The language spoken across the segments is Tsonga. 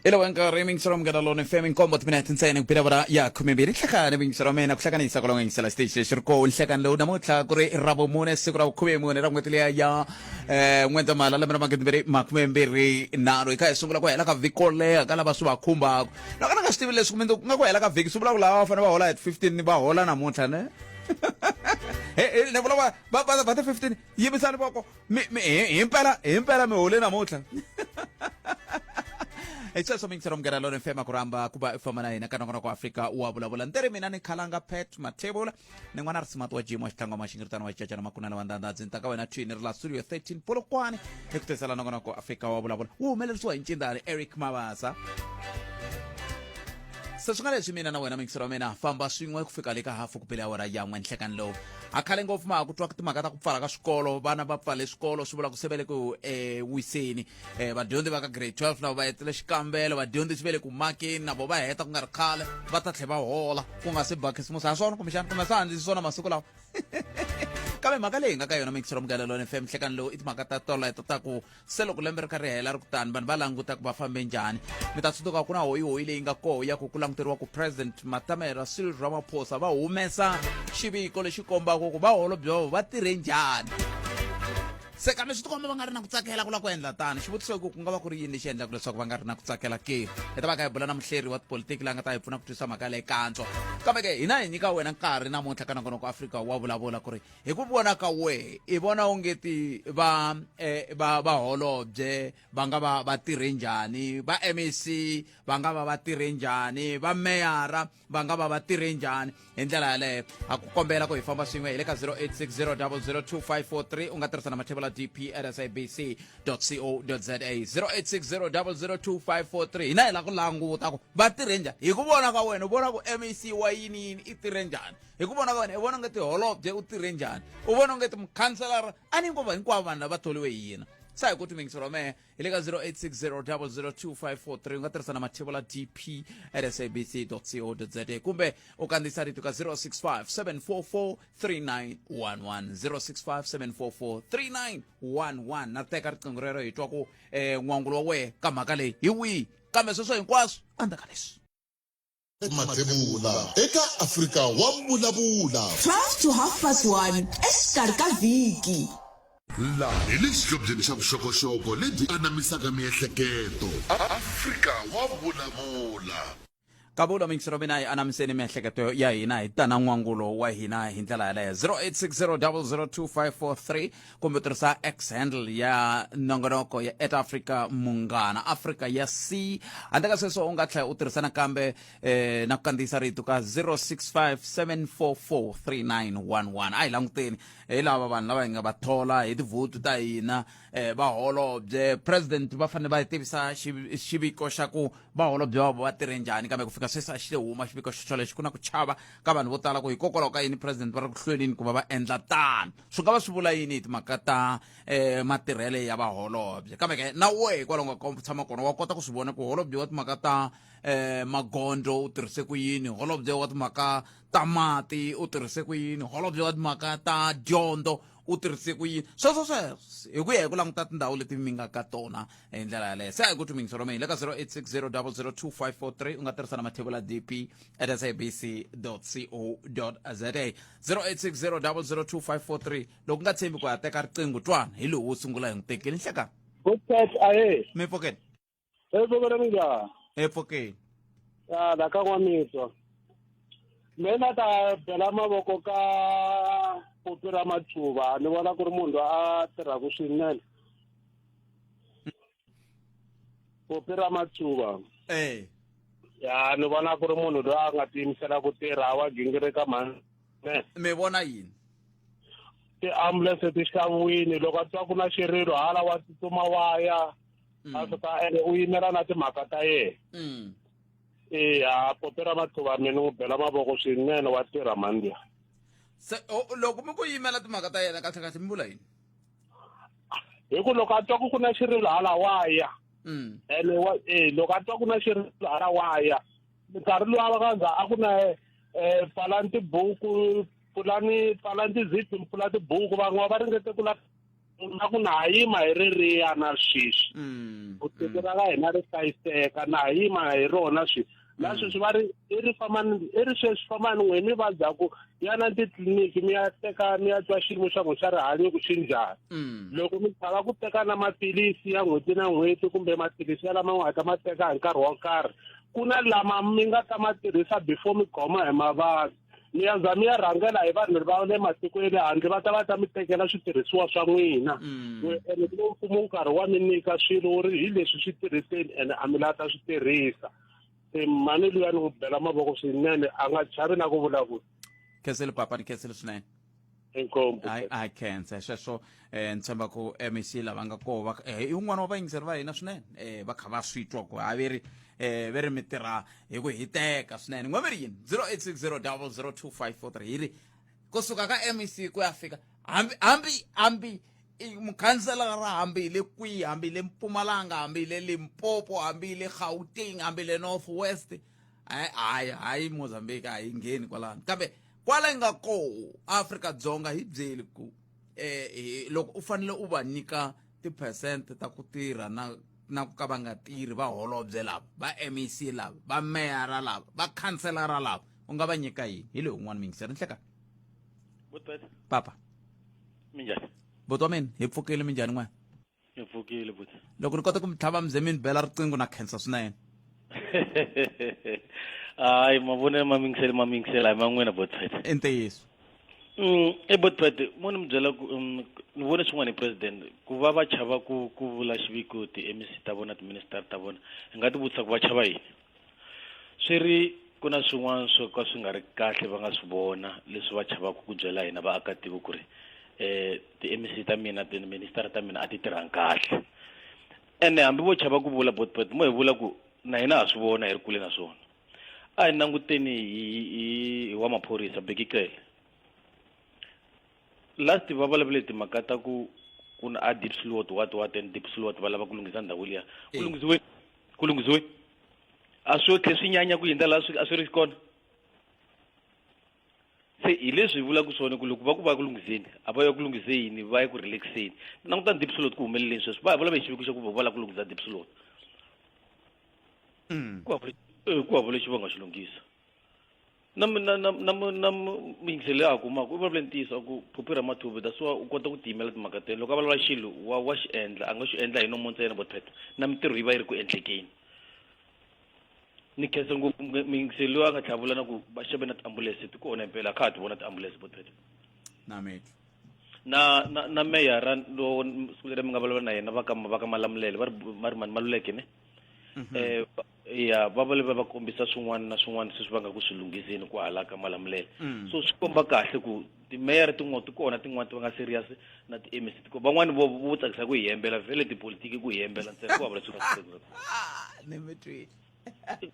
Ilo nkarhi mingiselo munghana lona fm nkombo timinete ntsena ku bela vona ya 12 nhlekani mingiselo mina ku hlanganisa kwalaho yingisela xiteji lexi ri koho nhlekani lowu namuntlha ku ri ravumune siku ra vukhume-mune ra n'hweti liya ya um n'wendzamhala lembe ra 2023 hi kha hi sungula ku hela ka vhiki ko leha ka lava swi va khumbaka loko ni nga swi tivi leswi kumbe ku nga ku hela ka vhiki swi vula ku lava va fanele va hola hi 15 va hola namuntlha ne he ni vula va va va va ti 15 yimisani voko mi mi himpela himpela mi hole namuntlha hi sweswo mingisero munghana lona fm ku rhamba ku va u famba na hina ka nongonoko wa Afrika wa vulavula ni ri mina ni khalanga Pat Mathebula ni n'wana risimati wa Jim wa xitlangwa maxingiritano wa xicacana makunana wa ndandadzi ni ta ka wena thwini ri la studio 13 Polokwane hi ku tisela nongonoko wa Afrika wa vulavula wu humelerisiwa hi ncindani Eric Mabasa se swi nga leswi mina na wena mingisero wa mina famba swin'we ku fika le ka hafu ku bele awara ya n'we nhlekani lowu a khale ngopfu ma ha ku twa timhaka ta ku pfala ka swikolo vana va pfale swikolo swi vula ku se va le ku wiseni vadyondzi va ka grade 12 na vo va hetile xikambelo vadyondzisi va le ku makeni na vo va heta ku nga ri khale va ta tlhela va hola ku nga se ba khisimusi ha swona kumbexana kumbe swa handzisi swona masiku lawa kambe mhaka leyi hi nga ka yona mingisero munghana lona fm nhlekani lowu i timhaka ta toleto ta ku Se loko lembe ri kha ri hela ri kutani vanhu va languta ku va fambe njhani. Mi ta tsundzuka ku na hoyihoyi leyi nga koho ya ku ku languteriwa ku President Matamela Cyril Ramaphosa va humesa xiviko lexi kombaka ku vaholobye va va tirhe njhani. Se kambe swi tikomba va nga ri na ku tsakela ku lava ku endla tano. Xivutiso i ku ku nga va ku ri yini lexi endlaka leswaku va nga ri na ku tsakela ke? Hi ta va kha hi bula na muhleri wa tipolitiki la nga ta hi pfuna ku twisisa mhaka leyi kantswa. Kambe ke hina hi nyika wena nkarhi namuntlha ka nongonoko Afrika wa vulavula ku ri Hi ku vona ka wehe, i vona ongeti va eh, va vaholobye va nga va va tirhe njhani, va MEC va nga va va tirhe njhani, va meyara va nga va va tirhe njhani? Hi ndlela yaleyo, ha ku kombela ku hi famba swin'we hi le ka 0860002543 u nga tirhisa na mathebula dp at sabc co za 0860002543 hina hi la ku languta ku va tirhe njhani hi ku vona ka wena u vona ku MEC wa yini yini i tirhe njhani hi ku vona ka wena i vona ongeti holobye u tirhe njhani u vona ongeti mukhanselara a ni ngopfu hinkwavo vanhu lava tholiwe hi yina sa hi ku timingiselo wa mehe hi le ka 0860002543 u nga tirhisa na mathevula dp at sabc co za kumbe u kandziyisa rito ka 065 744 3911 065 744 3911 na teka riqingho rero hi twa ku um n'wangulo wa wehe ka mhaka leyi hi wihi kambe sweswo hinkwaswo endzhaku ka leswi Mathebula eka Afrika wa Vulavula. 12 to half past 1 exikarhi ka vhiki. Laha hi le xihlobyeni xa vuxokoxoko lebyi anamisaka miehleketo. Afrika wa Vulavula. Kavula mingisero mina hi anamiseni miehleketo ya hina hi tana n'wangulo wa hina hi ndlela yaleyo 0860002543 kumbe u tirhisa X handle ya nongonoko ya at Africa Munghana Africa ya C handle ka sweswo u nga tlhela u tirhisa nakambe eh, na ku kandziyisa rito ka 0657443911 a hi languteni hi lava vanhu lava hi nga va thola hi tivhotu ta hina eh, vaholobye president va fanele va tivisa xiviko xa ku vaholobye va va tirhe njhani kambe ku fika sweswi a xi le huma xiviko xo xolexo ku na ku chava ka vanhu vo tala ku hikokwalaho ka yini president va ri ku hlwelini ku va va endla tano swi nga va swi vula yini hi timhaka ta um matirhele ya vaholobye kambe ke na wehe kwalaho nga tshama kona wa kota ku swi vona ku holobye wa timhaka ta um magondzo u tirhise ku yini holobye wa timhaka ta mati u tirhise ku yini holobye wa timhaka ta dyondzo u tirhise ku yini sweswo sweswo hi ku ya hi ku languta tindhawu leti mi nga ka tona hi ndlela yaleyo se a hi ku twi mingiselo hi le ka 0860 002543 u nga tirhisa na mathebula dp at sabc co za 0860 002543 loko nga tshembi ku ya teka riqingho twana hi lowu wo sungula hi n'wi tekeli nhlekani Good cat ahe. mi pfukeni Hey pfukeni minjhani? E pfukeni. Ya la ka n'wamitwa. Mina ta bela mavoko ka Popi ra Mathuva ni vona ku ri munhu loyi a tirhaka swinene. Popi ra Mathuva. Eh. Ya ni vona ku ri munhu loyi a nga tiyimisela ku tirha wa gingirika mhani. Mi vona yini? Tiambulense ti xaviwile loko a twa ku na xirilo hala wa tsutsuma wa ya. A fika ene u yimela na timhaka ta yena. Eya Popi ra Mathuva mina ni n'wi bela mavoko swinene wa tirha mhani luya. Se loko mi ku yimela timhaka ta yena kahle kahle mi vula yini? Hi ku loko a twa ku ku na xirilo hala wa ya. Ene wa e loko a twa ku na xirilo hala wa ya. Nkarhi luwa va ka za a ku na eh pfalani tibuku pfulani pfalani tiziphi pfula tibuku van'we va ringete ku la. Na ku na ha yima hi reriya na sweswi. Ku tiko ra ka hina ri hlayiseka na ha yima hi rona sweswi. Na sweswi va ri i ri fambani i ri sweswi fambani n'we mi vabyaku yana titliliniki mi ya teka mi ya twa xiyimo xa n'we xa rihanyo ku xi njhani. Loko mi chava ku teka na maphilisi ya n'hweti na n'hweti kumbe maphilisi ya lama n'wi nga ta ma teka hi nkarhi wo karhi, ku na lama mi nga ta ma tirhisa before mi khoma hi mavabyi. Mi ya za mi ya rhangela hi vanhu va le matiko ya le handle va ta va ta mi tekela switirhisiwa swa n'wina. Ene ku mfumo wu karhi wa mi nyika swilo wu ri hi leswi swi tirhiseni ene a mi la ta swi tirhisa. Se mhani luya ni n'wi bela mavoko swinene a nga chavi na ku vulavula. Khensile papa, ni khensile swinene. Inkomu. A khensa sweswo. Ni tshemba ku MEC lava nga koho va i un'wana wa vayingiseri va hina swinene, va kha va swi twa ku ha veri ve ri mi tirha hi ku hiteka swinene. N'we veri yini 0860 002543 hi ri kusuka ka MEC ku ya fika hambi mukhanselara, hambi hi le kwihi, hambi hi le Mpumalanga, hambi hi le Limpopo, hambi hi le Gauteng, hambi hi le North West, hayi hayi Mozambique a yi ngheni kwalano, kambe kwala yi nga koho Afrika-Dzonga, hi byeli ku loko u fanele u va nyika ti-percent ta ku tirha na ku ka va nga tirhi, va holobye lava, va MEC lava, va meyara lava, va khanselara lava, u nga va nyika yini? Hi loyi un'wana miyingiseri. Nhleka papa. Minjhani? Buti wa mina, hi pfukile. Minjhani n'wana? Hi pfukile, buti. Loko ni kota ku mi tlhava mi ze mi ni bela riqingho, na khensa swinene. Hayi, mavonelo ma mingiseli, ma mingisela hi man'wina, botpet. I ntiyiso. E botpet, mo ni mi byela ku ni vone swin'wana hi president ku va va chava ku vula xiviko ti-MEC ta vona, ti-minister ta vona. Hi nga ti vutisa ku va chava yini? Swi ri ku na swin'wana swo ka swi nga ri kahle va nga swi vona leswi va chavaka ku byela hina vaakatiko ku ri ti-MEC ta mina, ti-minister ta mina a ti tirhangi kahle. Ene hambi vo chava ku vula, botpet, mo hi vula ku na hina ha swi vona, hi ri kule na swona. A hi languteni hi wa maphorisa Bheki Cele. Last va vulavule timhaka ta ku na a Diepsloot, what and Diepsloot, va lava ku lunghisa ndhawu liya. Ku lunghisiwe, ku lunghisiwe. A swi tlhe swi nyanya ku hindza laha swi a swi ri kona. Se hi leswi hi vulaka swona ku loko va ku va ku lunghiseni, a va ya ku lunghiseni, va ya ku relaxeni. Languta Diepsloot ku humeleleni sweswi, va vulavula hi xiviko xa ku va lava ku lunghisa Diepsloot. Ku hava lexi va nga xi lunghisa. Na na na na na muyingiseri loyi a kumaka u vulavule ntiyiso, a ku Phophi Ramathuba, that's why u kota ku tiyimela timhaka ta yena. Loko a vulavula xilo wa xi endla, a nga xi endla hi nomo ntsena, botpet, na mintirho yi va yi ri ku endlekeni. Ni khensa ngopfu muyingiseri loyi a nga tlhela vula na ku va xave na tiambulense ti kona impela, a kha ha ti vona tiambulense, botpet. Na mitwa. Na meyara lo siku leri mi nga vulavula na yena, va ka Malamulele, va ri mani, Maluleke ne? Ya, va vale va kombisa swin'wana na swin'wana sweswi va nga ku swi lunghiseni kwahala ka Malamulele. So swi komba kahle ku timeyara tin'wana ti kona, tin'wana ti va nga serious na ti-MEC ti kona. Van'wani vo tsakisa ku hi hembela vhele, tipolitiki ku hi hembela ntsena, ku hava leswi nga swi. Ni mi twile.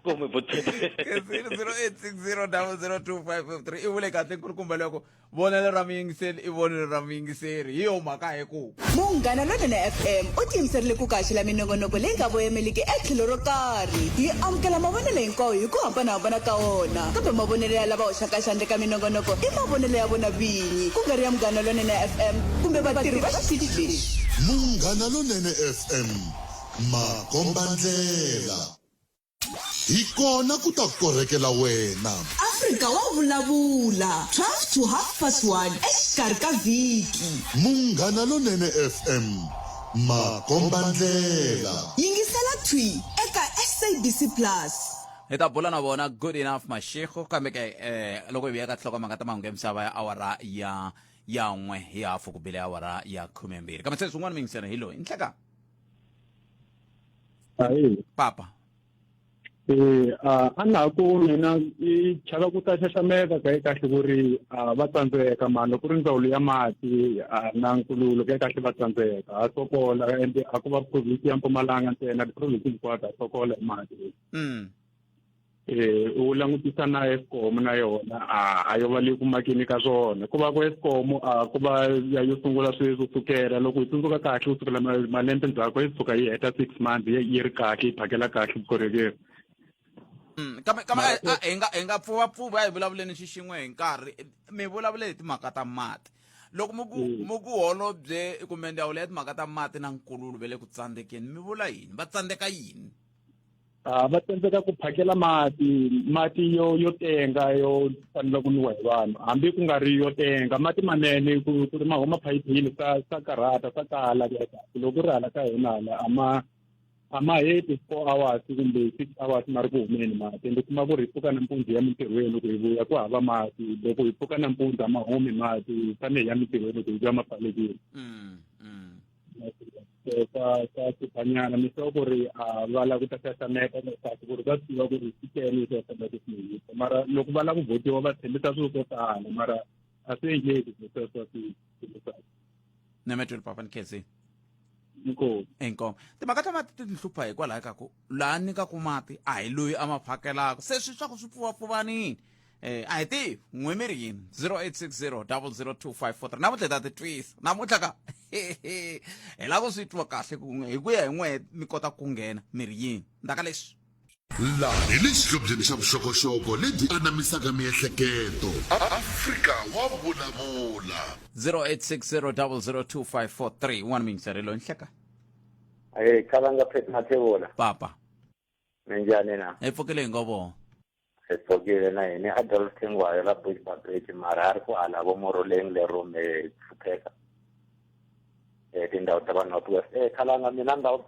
Kome. 0860 002553. I vule kahle nkulukumba loko vonelo ra muyingiseri i vonelo ra muyingiseri, hi yo mhaka hi ku Munghana Lonene FM u tiyimiserile ku kaxela minongonoko leyi nga voyemeliki etlhelo ro karhi. Yi amukela mavonelo hinkwawo hi ku hambanahambana ka wona, kambe mavonelo ya lava hoxaka xandla eka minongonoko i mavonelo ya vona vinyi, ku nga ri ya Munghana Lonene FM kumbe vatirhi va xitichi lexi. Munghana Lonene FM, makombandlela. Hi kona ku ta korhekela wena. Afrika wa vulavula, 12 to half past 1 exikarhi ka vhiki. Munghana Lonene FM, makombandlela. Yingisela thwi eka SABC Plus. Hi ta bula na vona Good Enough Mashego, kambe ke loko hi vuya ka tinhlokomhaka ta mahungu ya misava ya awara ya 1 hi hafu ku bile awara ya 12. Kambe se swin'wana miyingisela hi loyi nhleka. Ayi. Papa. A na ku mina i chava ku ta xaxameta ka kahle ku ri va tsandzeka mani, loko ku ri ndzawulo ya mati na nkululo ka kahle va tsandzeka, ha sokola, ende a ku va province ya Mpumalanga ntsena, ti-province hinkwato ha sokola hi mati. U langutisa na Eskom, na yona a yo va le ku makeni ka swona, ku va ku Eskom a ku va ya yo sungula sweswi, sukela loko hi tsundzuka kahle, ku sukela malembe ndzhaku yi suka yi heta 6 months yi ri kahle, yi phakela kahle vukorhokeri. Kambe hi nga pfuvapfuvi, a hi vulavuleni xi xin'we hi nkarhi. Mi vulavule hi timhaka ta mati. Loko mi ku mi ku holobye kumbe ndzawulo ya timhaka ta mati na nkululo va le ku tsandzekeni, mi vula yini? Va tsandzeka yini? Ah, va tsandzeka ku phakela mati, mati yo yo tenga yo fanela ku nwiwa hi vanhu, hambi ku nga ri yo tenga, mati manene ku ku ri ma huma phayiphini swa swa karhata, swa kala ku ya kahle. Loko ku ri hala ka hina hala a ma a ma heti 4 hours kumbe 6 hours ma ri ku humeni mati. Ende kuma ku ri hi pfuka nampundzu ya mintirhweni, loko hi vuya ku hava mati. Loko hi pfuka nampundzu a ma humi mati, hi fanele hi ya mintirhweni, loko hi vuya ma pfalekile. Swa swa hlupha mi swa ku ri a va lava ku ta xaxameta leswaku ku ri va tiva ku ri swi tele leswi va faneleke ku swi hisa, mara loko va lava ku vhotiwa va tshembisa swilo swo tala, mara a swi endleki swilo sweswo va swi tshembisaka. Nemetweli papa, ni khensini. Inkomu. Inkomu. Timhaka ta mati ti ni hlupha hikwalaho ka ku laha nyikaku mati a hi loyi a ma phakelaka, se swi swa ku swi pfuvapfuvanini. A hi tivi n'we mi ri yini. 0860 002543. Namuntlha hi ta ti twisa namuntlha ka hi lava ku swi twa kahle ku hi ku ya hi n'we mi kota ku nghena mi ri yini ndzhaka leswi. Laha hi le xihlobyeni xa vuxokoxoko lebyi anamisaka miehleketo. Afrika wa vulavula. 0860 002543. Un'wana muyingiseri loyi nhleka. Hey, Khalanga Pet Mathebula. Papa. Minjhani na? Hi pfukile hi ngovo. Hi pfukile na hina. Adolf Thingwayo la Bushbuckridge, mara a ri ku hala vo Moroleng le Rome hi hlupheka. Tindhawu ta va North West. Khalanga, mina ndhawu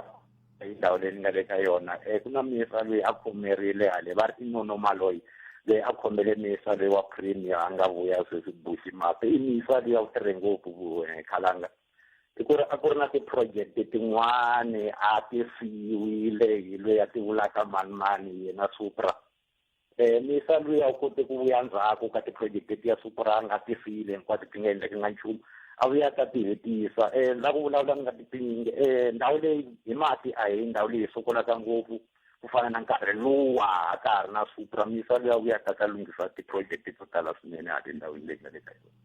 hi ndhawu leyi ni nga le ka yona, ku na misa loyi a khomerile hale va ri i Nono Maloyi loyi a khomele misa loyi wa premier a nga vuya sweswi Bushi Mape. I misa leyi ya ku tirhe ngopfu, Khalanga. I ku ri a ku ri na ti-project tin'wani a ti siyiwile hi loyi a ti vulaka mani mani yena Supra. Misa luya u kote ku vuya ndzhaku ka ti-project letiya Supra a nga ti siyile hinkwato ti nga endlekanga nchumu, a vuya ta ti hetisa. La ku vulavula ni nga ti tinyingi. Ndhawu leyi hi mati a hi ndhawu leyi sokolaka ngopfu ku fana na nkarhi luwa a ka ha ri na Supra. Misa luya vuya ta ta lunghisa ti-project to tala swinene hala tindhawini leyi nga le ka yona.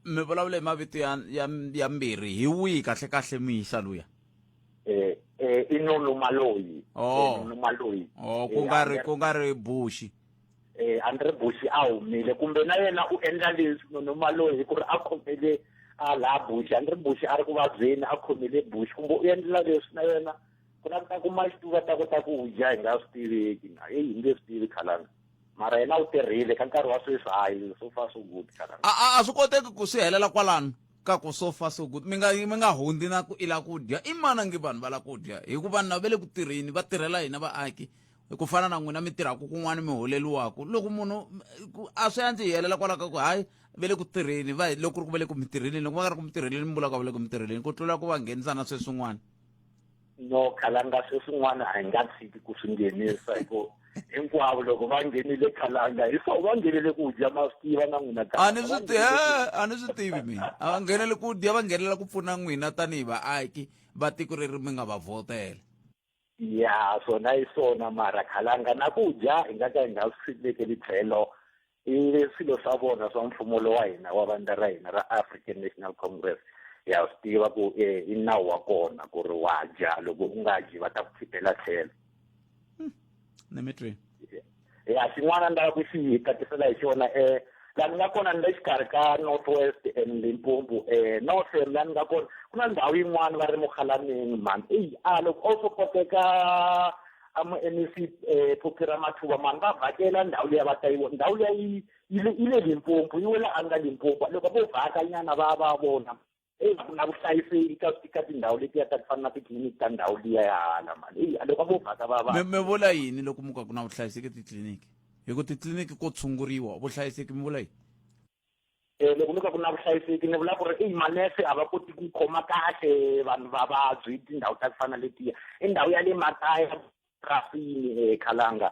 Mi vulavula hi mavito ya ya ya mbirhi, hi wihi kahle kahle muyisa luya? I Nono Maloyi. Oh. Nono Maloyi. Oh, ku nga ri ku nga ri Bushi? Andre Bushi a humile, kumbe na yena u endla leswi Nono Maloyi ku ri a khomele a laha Bushi, Andre Bushi a ri ku vabyeni, a khomele Bushi, kumbe u endlela leswi na yena ku na ta kuma xituva ta kota ku dya, hi nga swi tiveki na eyi, hi nge swi tivi, Khalanga, mara yena u tirhile ka nkarhi wa sweswi. Hayi, so far so good, Khalanga. A swi koteki ku swi helela kwalano ka ku so far so good, mi nga hundzi na ku i la ku dya. I mana nge vanhu va la ku dya, hikuva vanhu lava va le ku tirheni, va tirhela hina vaaki, ku fana na n'wina mi tirhaka kun'wana mi holeliwaku. Loko munhu a swi andzi hi helela kwalaho ka ku hayi, va le ku tirheni, va loko ku ri ku va le ku mi tirheleni, loko va nga ri ku mi tirheleni, mi vulaka va le ku mi tirheleni, ku tlula ku va nghenisa na sweswin'wana. No, Khalanga, sweswin'wana a hi nga tshiki ku swi nghenisa, hi ku hinkwavo loko va nghenile, Khalanga, hi swo va nghenele ku dya, ma swi tiva na n'wina. A ni swi tivi, a ni swi tivi mina. A va nghenele ku dya, va nghenela ku pfuna n'wina tanihi vaaki va tiko leri mi nga va vhotela. Ya, swona hi swona, mara Khalanga, na ku dya hi nga ka hi nga swi vekeli tlhelo. I swilo swa vona swa mfumo lowa hina wa vandla ra hina ra African National Congress. Ya swi tiva ku i nawu wa kona ku ri wa dya, loko u nga dyi va ta ku khipela tlhelo. Ni mi twi. Ya, xin'wana ni lava ku xi tatisela hi xona, laha ni nga kona ni le xikarhi ka North West and Limpopo, Northern. Laha ni nga kona ku na ndhawu yin'wana va ri Mokgalaneng mani. Eyi, a loko o swo koteka a mu MEC Phophi Ramathuba mani va vhakela ndhawu liya, va ta yi vona ndhawu liya yi le Limpopo, yi wela anga Limpopo. Loko vo vhaka nyana va va vona, eyi, ku na vuhlayiseki ka tindhawu letiya ta ku fana na titliliniki ta ndhawu liya ya hala mani. Eyi, loko vo vhaka va va Mi vula yini loko mu ka ku na vuhlayiseki titliliniki? Hi ku titliliniki ko tshunguriwa, vuhlayiseki mi vula yini? Loko ni ka ku na vuhlayiseki, ni vula ku ri eyi, manese a va koti ku khoma kahle vanhu va vabyi tindhawu ta ku fana letiya. I ndhawu ya le makaya, purasini, Khalanga.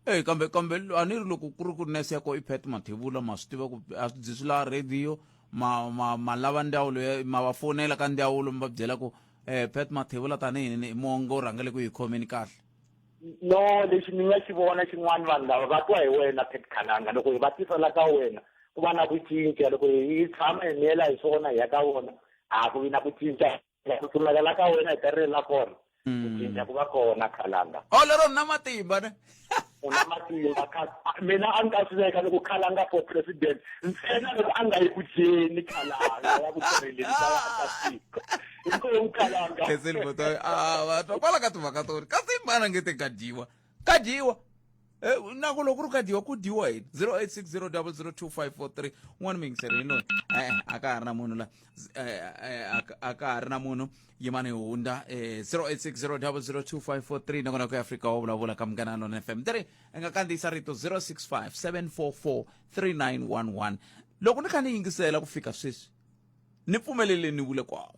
Eyi, kambe a ni ri loko ku ri ku nese ya ko i Pet Mathebula, ma swi tiva ku a swi byi swi lava radio, ma lava ndzawulo ma va fonela ka ndzawulo, mi va byela ku Pet Mathebula tanihi ni muongori a nga le ku yi khomeni kahle. No, lexi ni nga xi vona xin'wana, vanhu lava va twa hi wena, Pet Khalanga. Loko hi va tisela ka wena ku va na ku cinca. Loko hi tshama hi miyela hi swona hi ya ka vona, a ku vi na ku cinca. Hi tsutsumela la ka wena, hi ta rilela kona, ku cinca ku va kona, Khalanga. O lero na matimba ne. U na matimba ka mina a ni ta swi veka loko khalanga for president ntsena loko a nga yi ku dyeni khalanga ya ku tirheleni ka vaakatiko inkomu khalanga khenseni boto a va twa kwala ka timhaka to ri kasi mana nge te ka dyiwa ka dyiwa Eh, na ku loko ku ri ka dyiwa ku dyiwa yini 0860002543 un'wana muyingiseri hi loyi e a ka ha ri na munhu la eh, eh, a ka ha ri na munhu yimani hi hundza 0860002543 nakona ku ya afrika wa vulavula ka munghana lona fm tiri i nga kandziyisa rito 065 744 3911 loko ni kha ni yingisela ku fika sweswi ni pfumeleleni vule kwava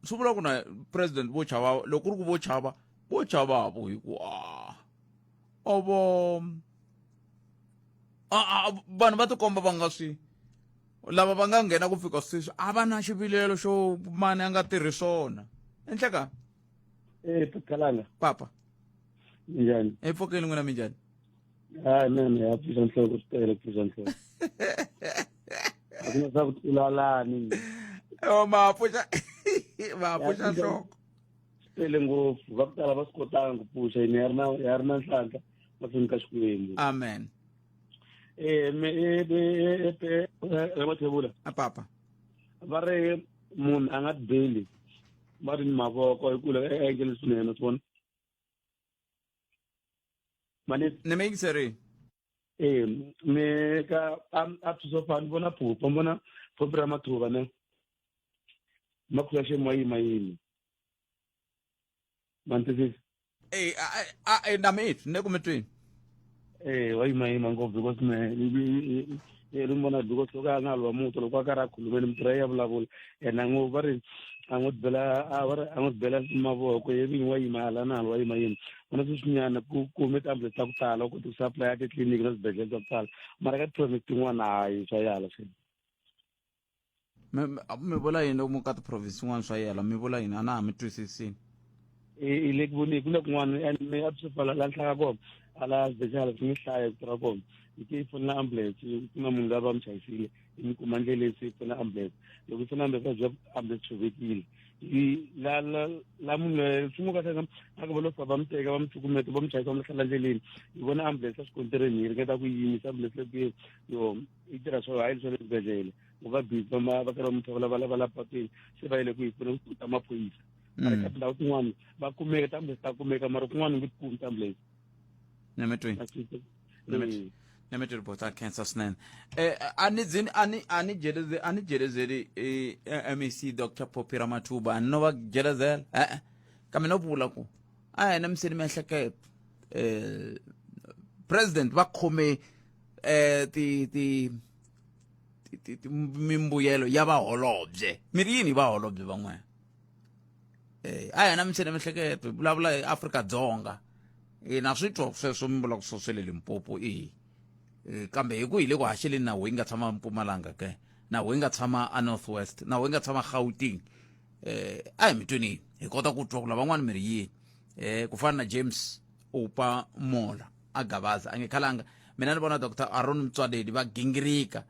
swi vula ku na president vo chava loko ku ri ku vo chava vo chavavo hi ku a ovo a vanhu va tikomba va nga swi lava va nga nghena ku fika sweswi a va na xivilelo xo mani a nga tirhi swona enhleka Eh, Phalanga. Papa. Minjhani? Epfukeni n'wina minjhani? Hayi mina ya pfuxa nhloko swi tele ku pfuxa nhloko. A ku na swa ku tlula lani. Oh, ma pfuxa ma pfuxa nhloko. Swi tele ngopfu va ku tala va swi kotanga ku pfuxa yini ya ri na ya ri na nhlanhla mahlweni ka Xikwembu. Amen. Eh, me eh eh eh eh Mathebula. A papa. Va ri munhu a nga tibeli va ri ni mavoko hi ku loko a endle leswinene swi vona mani ni mi yingiserile e me ka a thuso fa ni vona phupho ni vona phupho ra mathuva ne makhuya xemo wa yima yimi ma ni twisisa Eh, a a na mi twi ne ku mi twini eh wa yima yima ngopfu because me ri vona because loko a nga lwa muto loko a karhi a khulumeni mitirha ya vulavula ene a ngo va ri a ngo bela a va ri a ngo bela mavoko ye vinyi wa yima hala na hala wa yima yima vona sweswinyana ku kume tiambulance ta ku tala u kota ku supply titliliniki na swibedhlele swa ku tala mara ka ti-province tin'wana hayi swa yala swini mi vula yini loko mu ka ti-province tin'wana swa yela mi vula yini a na ha mi twisisini i le ku voni ku le kun'wana and mi a swi pfala la nhlaka kona a la xibedhlele swi nge hlaya ku tirha kona yi ke yi fonela ambulance ku na munhu loyi va mu chayisile yi mi kuma ndleleni se yi fona ambulance loko yi fona ambulance va byela ambulance tshovekile yi la la la munhu loyi swi n'wi kahle a ku va lo fa va mu teka va mu cukumeta va mu chayisa va mu lahlela ndleleni yi vona ambulance eswikontireni yi ringeta ku yimisa ambulance leyi yo yi tirha swo hayi swa le swibedhlele ku va busy va va karhi va mu thovela va lava la patwini se va yile ku yi pfuna ku ta maphorisa mara ka tindhawu tin'wana va kumeka tiambulance ta kumeka mara kun'wana nge tikumi tiambulance nemetweni nemetweni bota cancer swinene eh a ni dzini a ni a ni jeleze a ni jelezeli eh, mec dr poppy ramathuba a ni no va jelezela e-e kambe no vula ku a hina miseni miehleketo eh president va khome eh ti ti mimbuyelo ya vaholobye mi ri yini vaholobye van'wana eh a hina miseni miehleketo hi vulavula hi Afrika-Dzonga e na swi twa sweswo mi vulaka swo swa le Limpopo e kambe hi ku hi le ku haxeleni na hi nga tshama Mpumalanga ke na hi nga tshama a North West na hi nga tshama Gauteng eh a hi mi tweni hi kota ku twa ku lavan'wana mi ri yini eh ku fana na James Oupa Mola a Gabaza a nge khalanga mina ni vona Dr Aaron Mtswaledi va gingirika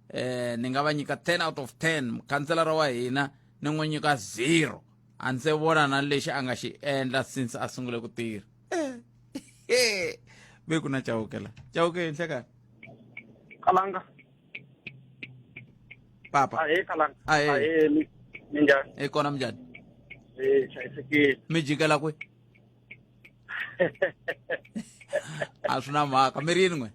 eh ni nga va nyika 10 out of 10 mukhanselara wa hina ni n'wi nyika 0 a ndzi se vona na lexi a nga xi endla since a sungule ku tirha eh ve ku na chauke la chauke nhlekani kalanga papa ahee kalanga Ahee. ahee minjhani e kona minjhani e hlayisekile mi jikela kwi a swi na mhaka mi ri yini n'we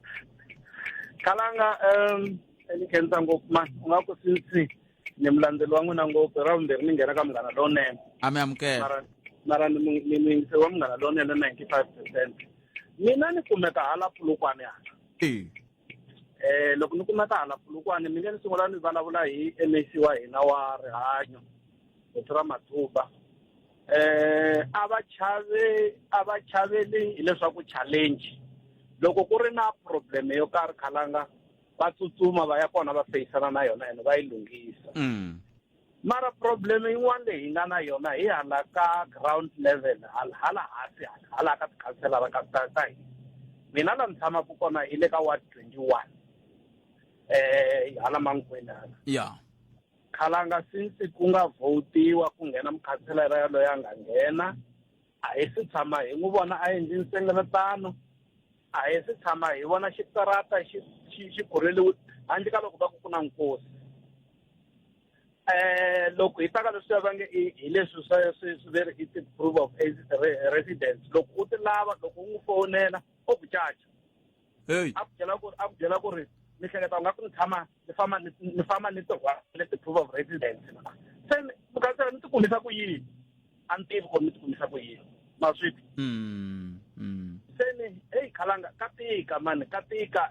kalanga um ni khensa ngopfu mani u nga ku since ni mulandzeli wa n'wina ngopfu ra vumbirhi ni nghena ka munghana lowunene a mi amukela mara mara ni ni muyingiseri wa munghana lowunene 95 percent mina ni kumeka hala Polokwane hala eh loko ni kumeka hala Polokwane mi nge ni sungula ni vulavula hi MEC wa hina wa rihanyo Dr Ramathuba eh a va chave a va chaveli hileswaku challenge loko ku ri na problem yo karhi khalanga va tsutsuma va ya kona va feyisana na yona ene va yi lunghisa mara problem yin'wana leyi hi nga na yona hi hala ka ground level hala hansi hala ka tikhanselara ka ta ta hina mina la ni tshamaka kona hi le ka ward 21 eh hala Mankweng hala ya khalanga since ku nga votiwa ku nghena mukhanselara yaloye a nga nghena a hi se tshama hi n'wi vona a endli nhlengeletano A hi se tshama hi vona xitarata xi xi xi khurheliwe handle ka loko va ku ku na nkosi. Loko hi ta ka leswiya va nge i hi leswi swa swi swi ve ri i ti-proof of residence loko u ti lava loko u n'wi fowunela o ku caca hey a ku byela ku a ku byela ku ri ni hleketa u nga ku ni tshama ni famba ni ni famba ni tirhwale ti-proof of residence se mukhansela ni ti kumisa ku yini a ni tivi ku ri ni ti kumisa ku yini ma swi twa mm, mm. se ni heyi khalanga ka tika mani ka tika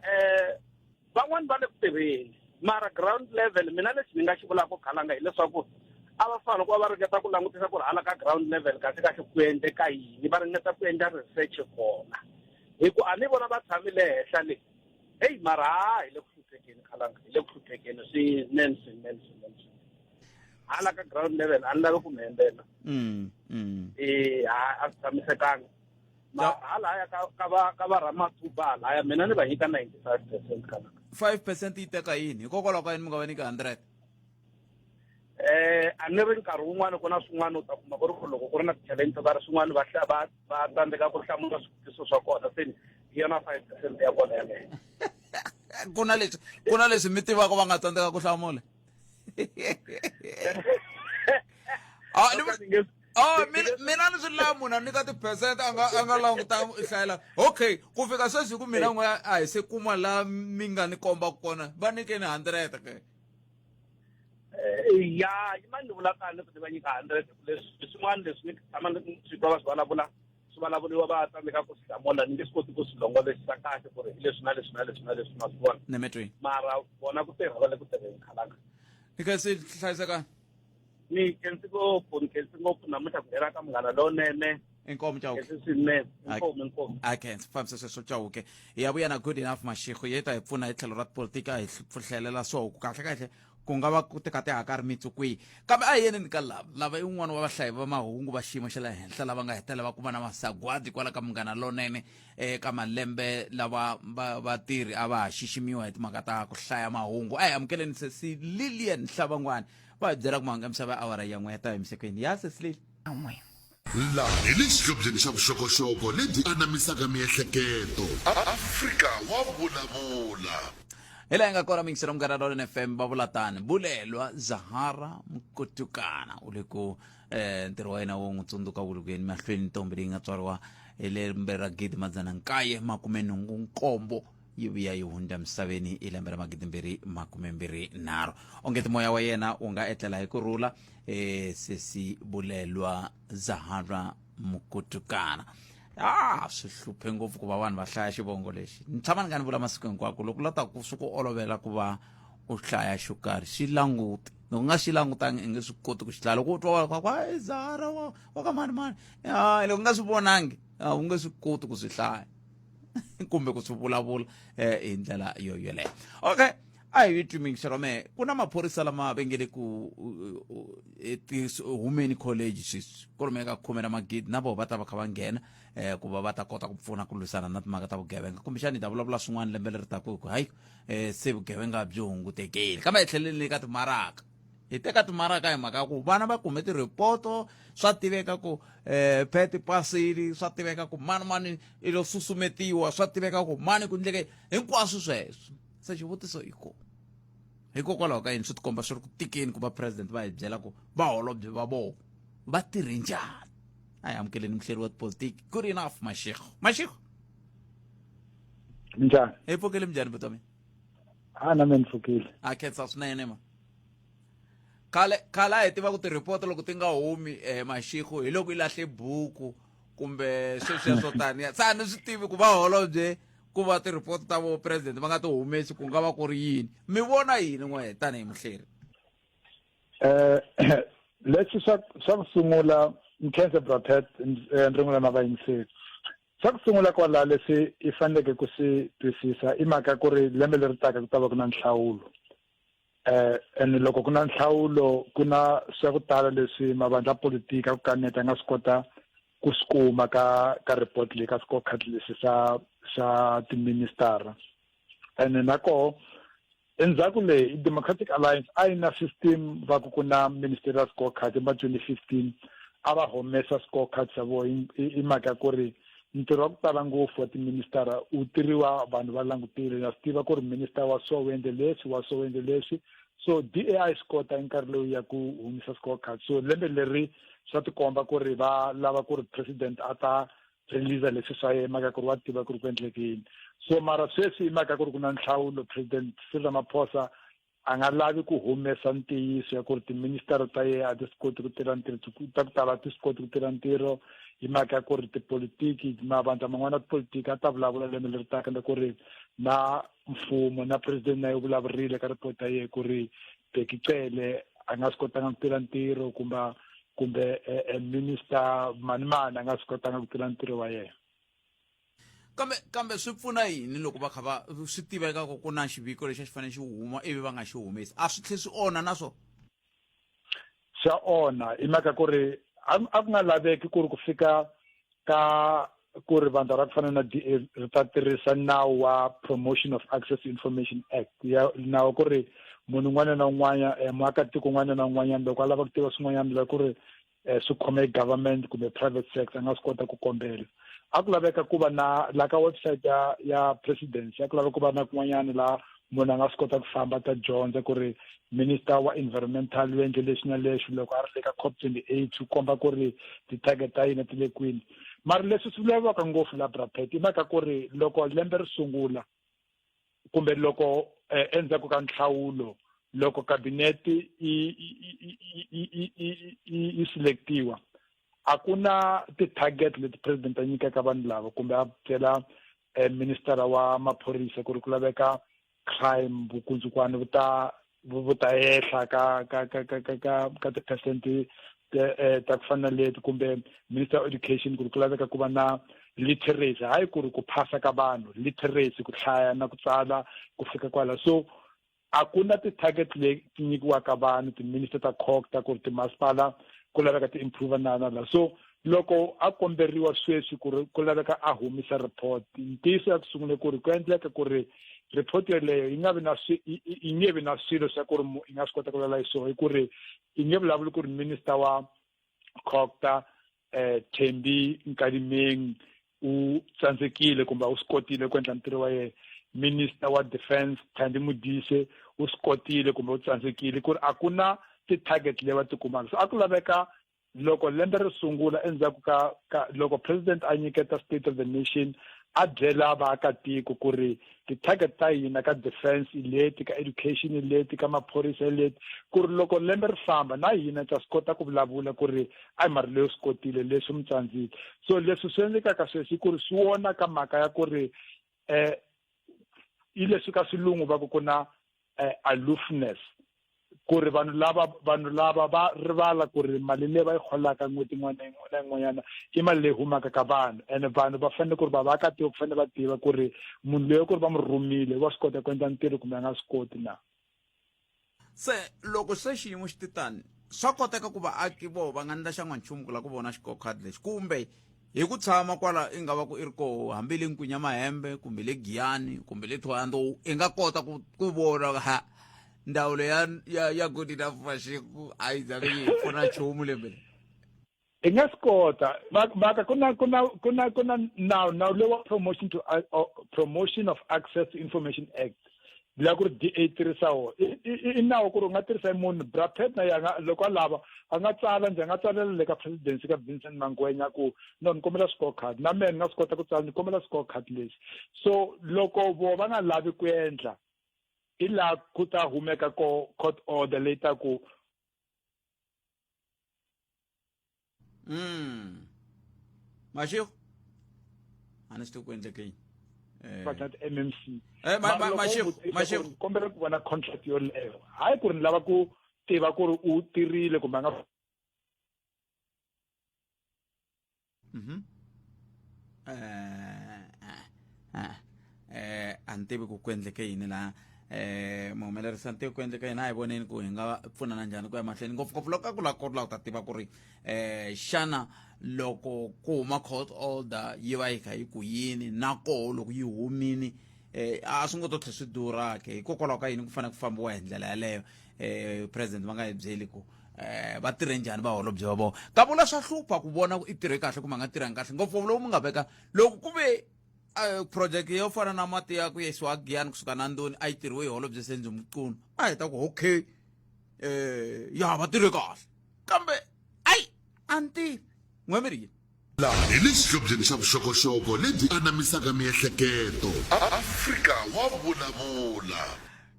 van'wani va le ku tirheni mara ground level mina lexi ni nga xi vulaka khalanga hileswaku a va fanele ku va va ringeta ku langutisa ku ri hala ka ground level kahle kahle ku endleka yini va ringeta ku endla research kona hi ku a ni vona va tshamile henhla le heyi mara ha hi le ku hluphekeni khalanga hi le ku hluphekeni swinene swinene swinene swinene hala ka ground level a ni lavi ku mi hembela Mm, mm. e a a swi tshamisekanga ma halaya ka ka va ka va Ramathuba halaya mina ni va nyika 95% khalanga 5% yi teka yini hikokwalaho ka yini mi nga va nyika 100 A ni ri nkarhi wun'wani ku na swin'wana u ta kuma ku ri ku loko ku ri na ti-challenge to karhi swin'wana va va va tsandzeka ku hlamula swivutiso swa kona se ni hi yona 5% ya kona yaleyo ku na leswi ku na leswi mi tivaka va nga tsandzeka ku hlamula Ah, ni Ni nge- Oh, mina mina ni swi lava munhu a nyika ti-percent a nga a nga languta hlayela okay ku fika sweswi ku mina n'we a hi se kuma la mi nga ni komba kona va nyikeni 100 ke Ya yi ma ni vula tani ku ni va nyika 100 hi ku leswi swin'wana leswi ni tshama ni swi twa va swi vulavula swi vulavuriwa va tsandzeka ku swi hlamula ni nge swi koti ku swi longoloxisa kahle ku ri hi leswi na leswi na leswi na leswi ma swi vona ni mi twi mara vona ku tirha va le ku tirheni khalanga ni kha se hlayisekani ni khensi ngopfu ni khensi ngopfu namuntlha ku nghena ka munghana lowunene inkomu chauke khensi swinene inkomu inkomu a khensa fambisa sweswo chauke hi ya vuya na good enough mashiko yi ta hi pfuna hi tlhelo ra tipolitiki a hi pfuhlelela swo ku kahle kahle ku nga va ku tika tihaka ri mitsu kwihi kambe a hi yeneni ka lava lava i un'wana wa vahlayi va mahungu va xiyimo xa le henhla lava nga hetelela va kuma na masagwadi kwala ka munghana lonene eka malembe lava va vatirhi a va ha xiximiwa hi timhaka ta ku hlaya mahungu a hi amukeleni sesi lilian hlabangwani va hi byela ku mahungu ya misava ya awara ya n'we ya ta emisekweni ya sesi lili N'we. Laha hi le xihlobyeni xa vuxokoxoko lebyi anamisaka miehleketo. Afrika wa vulavula. Hi laha hi nga kona miyingiselo Munghana Lonene FM va vula tani Bulelwa Zahara Mkutukana u le ku ntirho wa yena wo n'wi tsundzuka wu le ku yeni mahlweni ntombi leyi nga tswariwa hi lembe ra 1987 yi vuya yi hundza misaveni hi lembe ra 2023 onge ti moya wa yena wu nga etlela hi ku rhula sesi Bulelwa Zahara Mkutukana ah swi hluphe ngopfu ku va vanhu va hlaya xivongo lexi ni tshama ni nga ni vula masiku hinkwako loko la ta ku swi ku olovela ku va u hlaya xo karhi xi languti loko u nga xi langutangi i nge swi koti ku xi hlaya loko u twa wa kwa i Zahara wa wa ka mani mani ah loko u nga swi vonangi a wu nge swi koti ku swi hlaya kumbe ku swi vulavula hi ndlela yo yoleyo okay a hi twi mingiselo me ku na maphorisa lama va nge le ku humeni college sweswi kwalomuya ka khume ra magidi na vona va ta va kha va nghena ku va va ta kota ku pfuna ku lwisana na timhaka ta vugevenga kumbexani hi ta vulavula swin'wana lembe leri taka hi ku hayi se vugevenga byi hungutekile kambe hi tlheleni ka timaraka hi teka timaraka hi mhaka ya ku vana va kume tiripoto swa tiveka ku pet pasili swa tiveka ku mani mani i lo susumetiwa swa tiveka ku mani ku ndleke hinkwaswo sweswo se xivutiso i ku hikokwalaho ka yini swi tikomba swi ri ku tikeni ku va president va hi byela ku vaholobye va vona va tirhe njhani a hi amukeleni muhleri wa tipolitiki good enough mashego mashego Minjhani? Hi pfukile minjhani buti wa mina A na mina ni pfukile. A khensa swinene ma khale khale a hi tiva ku ti-report loko ti nga humi mashego hi loko i lahle buku kumbe sweswiya swo taniya se a ni swi tivi ku va holobye ku va ti-report ta vo president va nga ti humesi ku nga va ku ri yini mi vona yini n'we tanihi muhleri Leswi swa swa ku sungula Mkhense Brapet ni rin'wana na vayingiseri xa ku sungula kwalaho leswi i faneleke ku swi twisisa i mhaka ku ri lembe leri taka ku ta va ku na nhlawulo and loko ku na nhlawulo ku na swa ku tala leswi mavandla ya politika ku kaneta nga swi kota ku swi kuma ka ka report leyi ka scorecard lexi xa xa tiministara ene na koho endzhaku leyi Democratic Alliance a yi na system va ku ku na ministerial scorecard ma 2015 a va humesa scorecard xa vona i mhaka ku ri Ntirho wa ku tala ngopfu wa tiministara wu tirhiwa vanhu va langutile. Na swi tiva ku ri minister wa so u endle leswi, wa so u endle leswi. So DA a yi swi kota hi nkarhi lowu ya ku humesa scorecard. So lembe leri swa tikomba ku ri va lava ku ri president a ta release leswi swa yena mhaka ku ri wa tiva ku ri ku endleke yini. So mara sweswi i mhaka ku ri ku na nhlawulo, President Cyril Ramaphosa a nga lavi ku humesa ntiyiso ya ku ri tiministara ta yena a ti swi koti ku tirha ntirho, ta ku tala a ti swi koti ku tirha ntirho hi mhaka ya ku ri tipolitiki, mavandla man'wana ya tipolitiki a ta vulavula lembe leri taka, na ku ri na mfumo na president na yi vulavurile ka report ya yena ku ri Bheki Cele a nga swi kotanga ku tirha ntirho, kumbe minister mani mani a nga swi kotanga ku tirha ntirho wa yena. Kambe swi pfuna yini loko va kha va swi tiveka ku ku na xiviko lexi a xi fanele xi huma ivi va nga xi humesi? A swi tlhe swi onha na swona? Swa onha hi mhaka ku ri a ku nga laveki ku ri ku fika ka ku ri vandla ra ku fana na DA ri ta tirhisa nawu wa Promotion of Access to Information Act, ya nawu ku ri munhu un'wana na un'wana, muakatiko un'wana na un'wanyana loko a lava ku tiva swin'wanyana loko ku ri swi khome government kumbe private sector a nga swi kota ku kombela. A ku laveka ku va na la ka website ya presidency, a ku laveka ku va na kun'wanyana la munhu a nga swi kota ku famba ta dyondza ku ri minister wa environmental u endle leswi na leswi loko a ri le ka COP 28, swi komba ku ri ti-target ta yina ti le kwini. Mara leswi swi vulavuriwaka ngopfu la Brapet i mhaka ku ri loko lembe ri sungula kumbe loko endzhaku ka nhlawulo loko cabinet yi selectiwa, a ku na ti-target leti president a nyikaka vanhu lava kumbe a byela minister wa maphorisa ku ri ku laveka crime vukundzukwana vu ta ehla ka ti-percent ta ku fana na leti, kumbe minister of education ku ri ku laveka ku va na literacy, hayi ku ri ku phasa ka vanhu, literacy ku hlaya na ku tsala ku fika kwala. So a ku na ti-target leti nyikiwaka vanhu ti-minister ta COGTA ku ri timasipala ku laveka ti-improve na na la. So loko a komberiwa sweswi ku ri ku laveka a humisa report, ntiyiso ya ku sungula ku ri ku endleka ku ri report yoleyo yi nga vi na swi, yi nge vi na swilo swa ku ri yi nga swi kota ku vulavula hi swona, hi ku ri yi nge vulavuli ku ri minister wa COGTA Thembi Nkadimeng u tsandzekile kumbe u swi kotile ku endla ntirho wa yena, minister wa defense Thandi Modise u swi kotile kumbe u tsandzekile, ku ri a ku na ti-target leyi va ti kumaka. So a ku laveka loko lembe ri sungula endzhaku ka loko president a nyiketa state of the nation a byela vaakatiko ku ri ti-target ta hina ka defense i leti, ka education i leti, ka maphorisa i leti, ku ri loko lembe ri famba na hina ta swi kota ku vulavula ku ri a hi mara leyo swi kotile leswi mi tsandzile. So leswi swi endlekaka sweswi i ku ri swi wona ka mhaka ya ku ri i leswi ka swilungu va ku ku na aloofness, ku ri vanhu lava va rivala ku ri mali leyi va yi holaka n'hweti yin'wana na yin'wanyana i mali leyi humaka ka vanhu, ene vanhu va fanele ku ri va vaakatiko ku fanele va tiva ku ri munhu loyi ku ri va n'wi rhumile wa swi kota ku endla ntirho kumbe a nga swi koti na. Se loko se xiyimo xi titani, swa koteka ku vaaki vo va nga endla xan'wanchumu ku lava ku vona xikokhadi lexi, kumbe hi ku tshama kwala i nga va ku i ri koho, hambi le Nkunya Mahembe kumbe le Giyani kumbe le Thohoyandou, i nga kota ku vona ha ndzawulo ya Good Enough Mashego a yi zange yi hi pfuna nchumu lembe leri. I nga swi kota mhaka ku na nawu lowu wa promotion to Promotion of Access to Information Act, la ku ri DA tirhisa wona i nawu ku ri u nga tirhisa hi munhu Brapet na yena loko a lava a nga tsala njhe, a nga tsalela le ka presidency ka Vincent Mangwenya ku no ni kombela scorecard, na mehe ni nga swi kota ku tsala ni kombela scorecard lexi. So loko vo va nga lavi ku endla, i laha ku ta humeka ko court order leyi ta ku Mashego a ni swi tivi ku endleke yini. Va ta MMC. Mashego, Mashego. Kombela ku vona contract yoleyo, hayi ku ri ni lava ku tiva ku ri u tirhile kumbe a nga. A ni tivi ku ku endleke yini laha, muhumelerisi a ni tivi ku endleke yini. A hi voneni ku hi nga pfunana njhani ku ya mahlweni, ngopfungopfu loko a ku lava ku ri lava ku ta tiva ku ri xana loko ku huma court order yi va yi kha yi ku yini, na koho loko yi humini a swi ngo to tlhe swi durha ke, hikokwalaho ka yini ku fanele ku fambiwa hi ndlela yaleyo? President va nga hi byeli ku eh va tirhe njhani vaholobye va vona ka vula swa hlupha ku vona ku i tirhe kahle kumbe a nga tirhangi kahle ngopfu lowu mi nga veka loko ku ve eh, project yo fana na mati ya ku yisiwa giyani kusuka na ndoni a yi tirhiwe hi holobye senzo mcunu a hi ta ku okay eh ya va tirhe kahle kambe ayi a ni tivi n'we mi ri yini Laha hi le xihlobyeni xa vuxokoxoko lebyi anamisaka miehleketo. Afrika wa vulavula.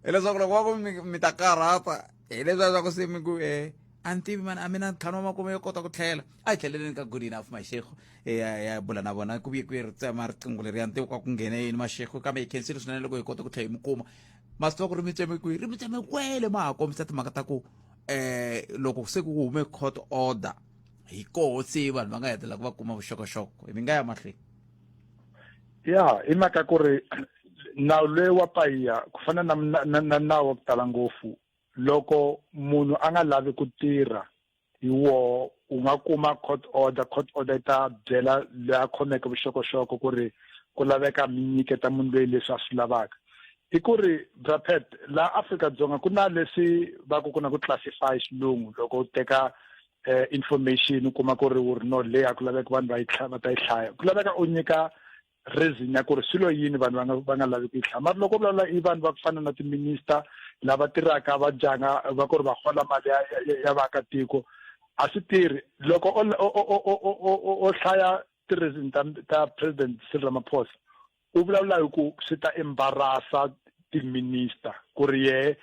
Hileswaku loko va ku mi mi ta karhata hileswiya swa ku se mi ku e a ni tivi mani a mi na ntlhanu wa makume yo kota ku tlhela a hi tlheleleni ka good enough mashego ya ya bula na vona ku vuye ku ri tsema riqingho leriya ni tivi ka ku nghene yini mashego kambe hi khensile swinene loko hi kota ku tlhela hi mi kuma ma swi tiva ku ri mi tseme kwihi ri mi tseme kwele ma ha kombisa timhaka ta ku um loko se ku hume court order hi koho se vanhu va nga hetelela ku va kuma vuxokoxoko mi nga ya mahlweni ya i mhaka ku ri nawu loyi wa payiya ku fana na na na nawu wa ku tala ngopfu loko munhu a nga lavi ku tirha hi woho u nga kuma court order court order yi ta byela loyi a khomeke vuxokoxoko ku ri ku laveka mi nyiketa munhu loyi leswi a swi lavaka i ku ri brapet laha Afrika-Dzonga ku na leswi va ku ku na ku classify xilungu loko u teka eh, information u kuma ku ri wu ri no leyi a ku laveki vanhu va yi va ta yi hlaya ku laveka u nyika reason ya ku ri swilo yini vanhu va nga va nga lavi ku yi hlaya mara loko vulavula i vanhu va ku fana na ti-minister lava tirhaka va dyanga va ku ri va hola mali ya ya vaakatiko a swi tirhi loko o o hlaya ti-reason ta ta president Cyril Ramaphosa u vulavula hi ku swi ta embarasa ti-minister ku ri yehe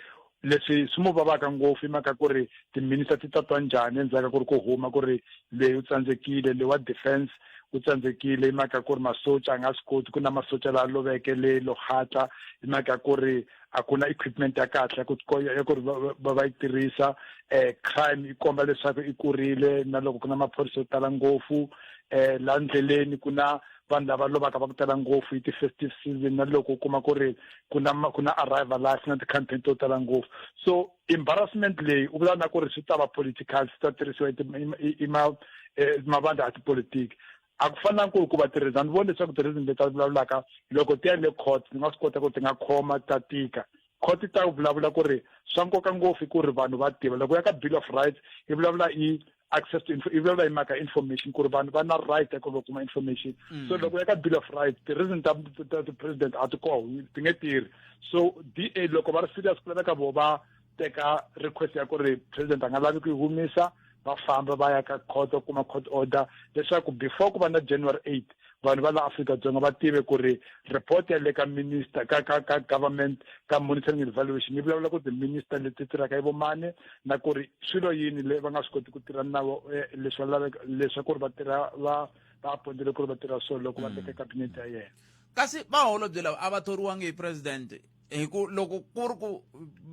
leswi swi mu vavaka ngopfu i mhaka ku ri ti-minister ti tatwa njhani endzhaku ka ku ri ku huma ku ri leyi u tsandzekile le wa defense u tsandzekile i mhaka ku ri masocha a nga swi koti ku na masocha laha loveke le lohatla i mhaka ku ri a ku na equipment ya kahle ya ku ya ku ri va va yi tirhisa eh crime yi komba leswaku i kurile na loko ku na maphorisa yo tala ngopfu eh la ndleleni ku na vanhu lava lovaka va ku tala ngopfu hi ti-festive season na loko u kuma ku ri ku na ku na arrival life na ti-campaign to tala ngopfu so embarrassment leyi u vula na ku ri swi ta va political swi ta tirhisiwa i ma eh, mavandla ya tipolitiki a ku fanelanga ku ri ku va tirhisa ni voni leswaku ti-reason leti a vulavulaka loko ti ya le court ni nga swi kota ku ti nga khoma ta tika court ta vulavula ku ri swa nkoka ngopfu i ku ri vanhu va tiva loko ya ka bill of rights yi vulavula i access to yi vulavula hi mhaka information ku ri vanhu va na right ya ku va kuma information mm. so loko ya ka bill of rights ti-reason ta ta ti-president a ti koho ti nge tirhi so da loko va ri serious ku laveka vo va teka request ya ku ri president a nga lavi ku yi humisa va famba va ya ka court va kuma court order leswaku before ku va na January 8 vanhu va la Afrika-Dzonga va tive ku ri report ya le ka minister ka ka ka government ka monitoring and evaluation yi vulavula ku ti-minister leti tirhaka i vomani na ku ri swilo yini le va nga swi koti ku tirha na eh, leswi va laveka leswaku ri va tirha va va appointele ku ri va tirha swona loko va mm. teka cabinet ya yena kasi vaholobye lava a va thoriwangi hi president hi ku loko ku ri ku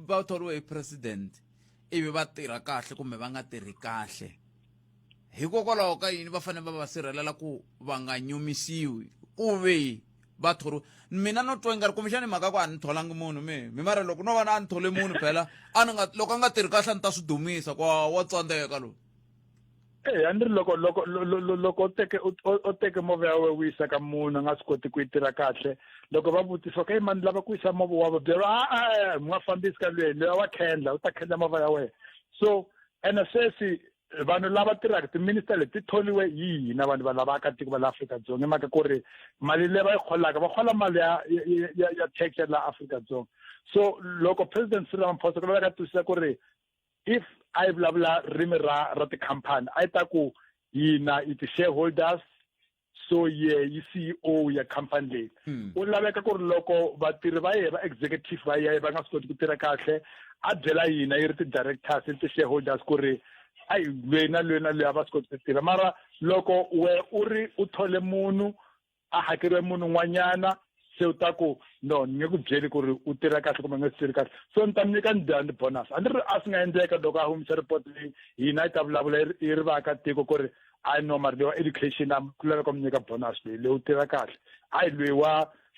va thoriwe hi president ivi va tirha kahle kumbe va nga tirhi kahle hikokwalaho ka yini va fanele va va sirhelela ku va nga nyumisiwi ku ve va thoriwe mina no twa ingari kumbexani mhaka ku a ni tholangi munhu mi mi mara loko no va na a ni thole munhu phela a ni nga loko a nga tirhi kahle a ni ta swi dumisa kwa wa tsandzeka loyi eya ni ri loko loko loko u teke u teke movha ya wena u yisa ka munhu a nga swi koti ku yi tirha kahle loko va vutisa ka mani lava ku yisa movha wa va byela a a mi nga fambisi ka lweyi loyi wa khendla u ta khendla movha ya wena so ene sweswi vanhu lava tirhaka ti-minister leti ti tholiwe hi hina vanhu va lava akatiko va la Afrika-Dzonga hi mhaka ku ri mali leyi va yi holaka va hola mali ya ya ya tax ya la Afrika-Dzonga so loko president Cyril Ramaphosa ku laveka twisisa ku ri if a yi vulavula ririmi ra ra tikhampani a yi ta ku hina i ti-shareholders so ye yi CEO ya company leyi hmm. u laveka ku ri loko vatirhi va yehe va executive va yehe va nga swi koti ku tirha kahle a byela hina yi ri ti-directors yi ri ti-shareholders ku ri ayi lweyi na lweyi na lweyi a va swi koti ku tirha mara loko we u ri u thole munhu a hakeriwe munhu un'wanyana se u ta ku no ni nge ku byeli ku ri u tirha kahle kumbe nga swi tirhi kahle so ni ta mi nyika njhani bonus a ni ri a swi nga endleka loko a humisa report leyi hina yi ta vulavula yi ri vaakatiko ku ri a no mara leyi wa education a ku laveka mi nyika bonus leyi leyi u tirha kahle hayi loyi wa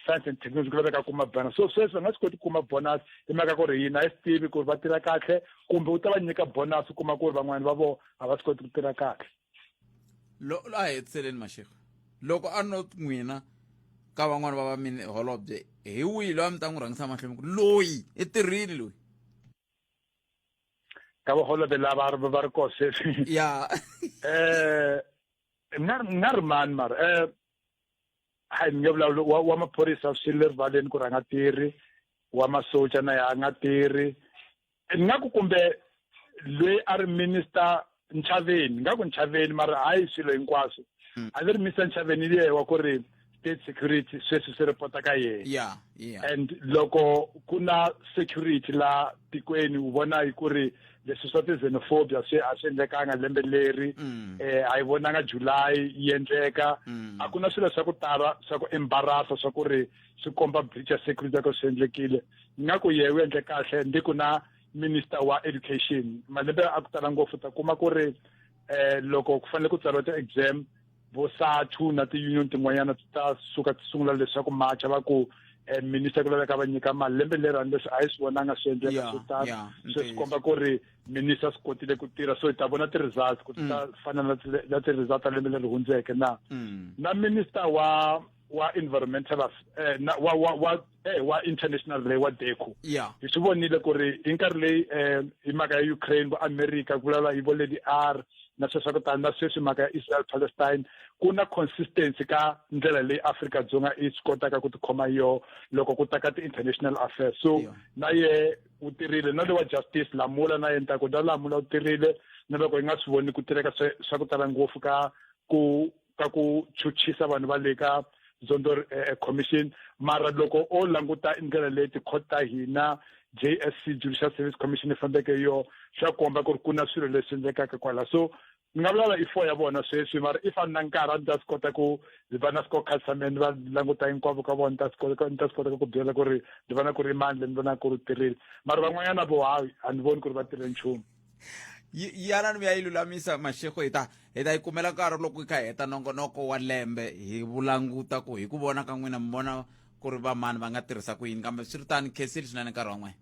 science and technology ku laveka kuma bonus so sweswi va nga swi koti ku kuma bonus hi mhaka ku ri hina a yi swi tivi ku ri va tirha kahle kumbe u ta va nyika bonus u kuma ku ri van'wana va vona a va swi koti ku tirha kahle lo a hi hetiseleni mashego loko a no n'wina ka van'wana va va mini holobye hi wihi loyi a mi ta n'wi rhangisa mahlweni ku loyi i tirhile loyi Ka vaholobye lava va ri koho sweswi. Ya. Ni nga ri mani mara hayi ni nge vulavuli wa maphorisa swi le rivaleni ku ri a nga tirhi, wa masocha na ya a nga tirhi. Ni nga ku kumbe loyi a ri minister Nchaveni, ni nga ku Nchaveni mara hayi swilo hinkwaswo. A ni ri minister Nchaveni yeye wa ku ri state security sweswi swi report-a ka yena. And loko ku na security la tikweni u vona hi ku ri leswi swa ti-xenophobia swi a swi endlekanga lembe leri, a yi vonanga July yi endleka. A ku na swilo swa ku tala swa ku embarrassa swa ku ri swi komba breach ya security ya ku swi endlekile. Ni nga ku yehe u endle kahle. Ndi ku na minister wa education malembe a ku tala ngopfu ta kuma ku ri loko ku fanele ku tsariwa ti-exam vo SATU na ti-union tin'wanyana ti ta suka ti sungula leswaku macha va ku minister ku laveka va nyika mali lembe leri hambi leswi a hi swi vonanga swi endleka swo tala. Se swi komba ku ri minister swi kotile ku tirha, so hi ta vona ti-results ku ti ta fana na ti-result ta lembe leri hundzeke na. Na minister wa environmental na, wa, wa, wa, wa international leyi wa DECO. Hi swi vonile ku ri hi nkarhi leyi hi mhaka ya Ukraine vo America ku vulavula hi vo Lady R na sweswo ku tani na sweswi mhaka ya Israel Palestine, ku na consistency ka ndlela leyi Afrika Dzonga yi swi kotaka ku tikhoma yo loko ku ta ka ti-international affairs. So na ye u tirhile, na le wa justice Lamula na yena ta ku na Lamula u tirhile, na loko hi nga swi voni ku tirheka swa ku tala ngopfu ka ku chuchisa vanhu va le ka Zondo Commission, mara loko o languta ndlela leyi ti-court ta hina JSC Judicial Service Commission yi fambeke yo, swa komba ku ri ku na swilo leswi endlekaka kwala. So ni nga vulavula i 4 ya vona sweswi, mara if a ni na nkarhi a ni ta swi kota ku ndzi va na scorecard xa mina, ni va languta hinkwavo ka vona, ni ta swi kota ku byela ku ri ni vona ku ri mani le ni vonaka ku ri tirhile, mara van'wanyana vo hayi a ni voni ku ri va tirhe nchumu. Yana ni ya yi lulamisa Mashego, hi ta yi kumela nkarhi loko hi kha hi heta nongonoko wa lembe hi vulanguta ku hi ku vona ka n'wina mi vona ku ri vamani va nga tirhisa ku yini, kambe swi ri tani khensile swinene nkarhi wa n'wina.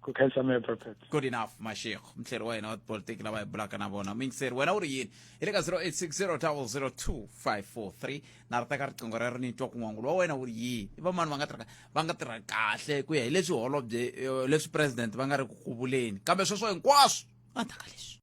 Ku khensa mehe Prophet. Good enough Mashego, mhleri wa hina wa tipolitiki lava hi bulaka na vona. Muyingiseri, wena u ri yini? Hi le ka 0860 002 543 na ri teka riqingho rero ni twa ku n'wangulo wa wena wu ri yini. I vamani va nga tirha kahle ku ya hi leswi holobye, leswi president va nga ri ku ku vuleni, kambe sweswo hinkwaswo a ta ka leswi.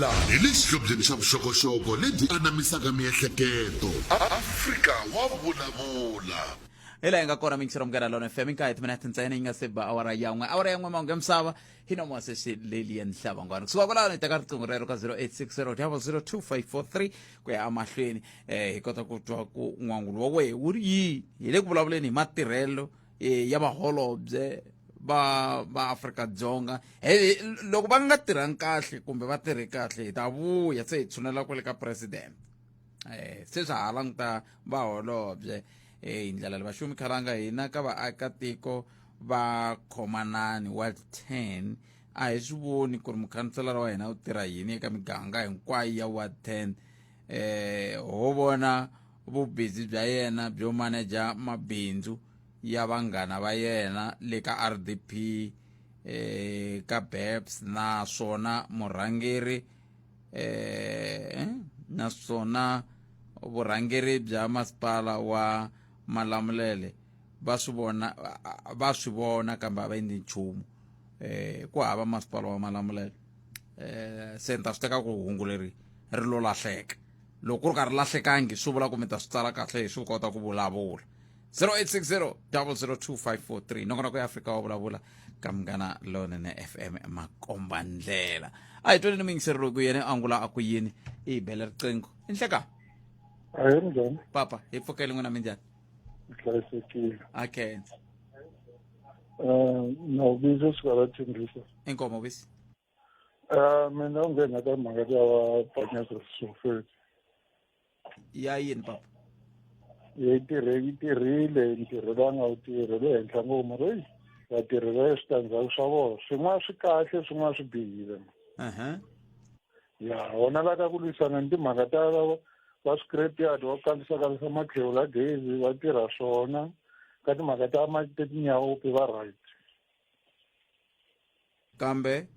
Laha hi le xihlobyeni xa vuxokoxoko lebyi anamisaka miehleketo. Afrika wa vulavula. Hi laha hi nga kona mixero Munghana Lona FM nkaye timinete ntsena yi nga se ba awara ya n'we, awara ya n'we mahungu ya misava hi nomo wa sesi Lilian Hlabangwana. Kusuka kwalaho ni teka riqingho rero ka 0860 002 ku ya emahlweni, hi kota ku twa ku n'wangulo wa wehe wu ri yihi. Hi le ku vulavuleni hi matirhelo ya vaholobye va Afrika-Dzonga. Loko va nga tirhangi kahle kumbe va tirhe kahle hi ta vuya se hi tshunela kwale ka president. Se swa ha languta vaholobye hi ndlela leyi vaxumi khalanga hina ka vaakatiko va khomanani wa 10 a hi swi voni ku ri mukhanselara wa hina u tirha yini eka miganga hinkwayo ya wa 10. Ho vona vubhizi bya yena byo maneja mabindzu ya vanghana va yena le ka RDP, ka BEPS, naswona murhangeri naswona vurhangeri bya masipala wa Malamulele va swi vona, va swi vona kambe a va endli nchumu. Ku hava masipala wa Malamulele. Se ni ta swi teka ku hungu leri ri lo lahleka. Loko ku ri ka ri lahlekangi swi vula ku mi ta swi tsala kahle hi swi kota ku vulavula. 0860 002 nongonoko ya Afrika wa vulavula ka Munghana Lonene FM makomba ndlela. A hi tweni ni muyingiseri loyi ku yena angula a ku yini, i bele riqingho. Inhleka. Ahee, minjhani? Papa, hi pfukele n'wina, minjhani? Hlayisekile. A khensa. Na u biza suka la Tembisa. Inkomo bisi. Mina u nghena ka mhaka ya va Panyaza Lesufi. Ya yini papa? Yi tirhe, yi tirhile ntirho lowu a nga wu tirhi le henhla ngopfu, mara eyi vatirhi va switandzhaku swa vona swin'wana swi kahle swin'wana swi bihile. Ya wona la ka ku lwisana ni timhaka ta va scrapyard va kandzisa kandzisa makhewula ya gezi va tirha swona ka timhaka ta ta tinyawupe va right. Kambe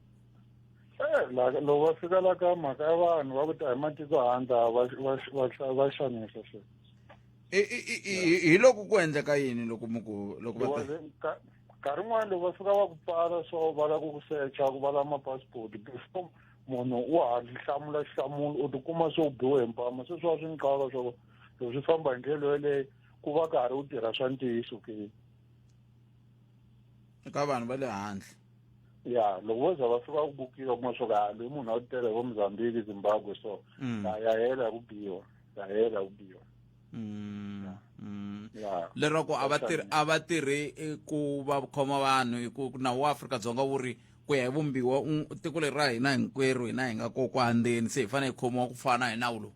loko va fika la ka mhaka ya vanhu va ku ta hi matiko handle va xanisa se. Hi loko ku endleka yini loko mi ku loko va ta? Nkarhi wun'wani loko va fika va ku pfala so va lava ku ku secha ku va lava ma-passport before munhu wa ha hlamula xihlamulo u tikuma se u biwe hi mpama se swi va swi ni qaka swa ku loko swi famba hi ndlela yoleyo ku va ka ha ri u tirha swa ntiyiso ke. Eka vanhu va le handle. Ya loko vo za va fika ku bukiwa kuma swo ku ha loyi munhu a wu tele hi vo Mozambique Zimbabwe so ya ya hela hi ku biwa ya hela hi ku biwa. Ya. Leroko a va tirhi a va tirhi eh, ku va khoma vanhu hi ku nawu wa Afrika-Dzonga wu ri ku ya hi vumbiwa tiko leri ra hina hinkwerhu hina hi nga kokwa ndzeni se hi fanele hi khomiwa ku fana hi nawu lowu.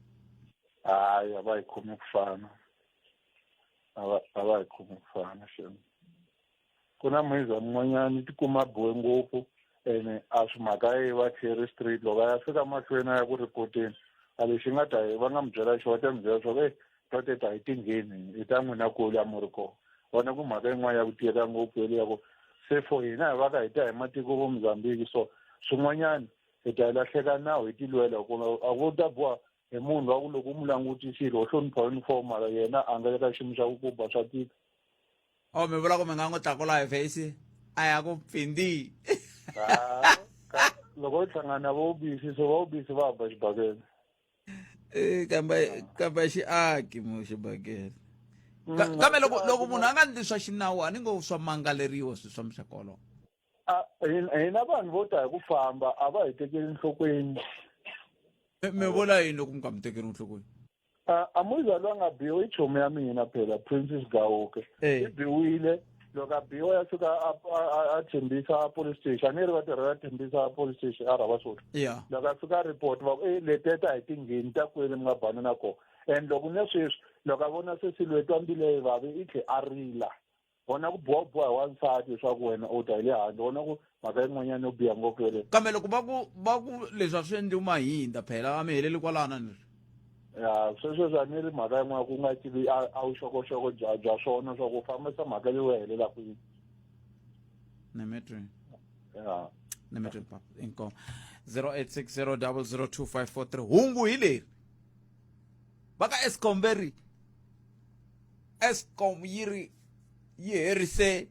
Hayi a va hi khomi ku fana a va a va hi khomi ku fana xem. Ku na muhiza mun'wanyana tikuma a biwe ngopfu ene a swi mhaka ye va tlheri straight loko a ya fika mahlweni a ya ku ripoteni a lexi nga ta va nga mi byela xo va ta mi byela swa ku e tote ta hi tingheni hi ta n'wina kule a mu ri kona vona ku mhaka yin'wana ya ku tika ngopfu yele ya ku se for hina hi va ka hi ta hi matiko vo Mozambique so swin'wanyana hi ta hi lahleka nawu hi tilwela ku a ku ta boha hi munhu wa ku loko u mu langutisile wo hlonipha uniform mara yena a nga le ka xiyimo xa ku ku ba swa tika. O mi vula ku mi nga n'wi tlakula hi face a ya ku pfindi. Loko u hlangana na vo busy so vo busy va ba xibakele. Eh kambe kambe xi aki mo xibakele. Kambe loko loko munhu a nga ndli swa xinawu a ni ngo swa mangaleriwa swilo swa muxaka wolowo. Hina vanhu vo ta hi ku famba a va hi tekeli enhlokweni. Mi vula yini loko mi nga mi tekeli enhlokweni? A muza loyi a nga biwa i chomi ya mina phela Princess Gawuke i biwile loko a biwa ya fika a tshembisa a police station a ni ri va tirhela tshembisa a police station a Rabasotho loko a fika a report va ku e leteta hi tingheni ta kwele mi nga bana na kona and loko na sweswi loko a vona se silwe twa mbilu yi vavi i tlhe a rila vona ku biwa biwa hi wansati leswaku wena u ta hi le handle vona ku mhaka yin'wanyana yo biha ngopfu yeleyo kambe loko va ku va ku leswi a swi endliwi mahinda phela a mi heleli kwalano ni ri ya sweswo swa ni ri mhaka yin'wana ku nga tivi a vuxokoxoko bya bya swona swa ku fambisa mhaka leyi wa helela kwini nemetweni ya nemetweni papa inkomo 0860002543 hungu hi leri va ka Eskom ve ri Eskom yi ri yi herise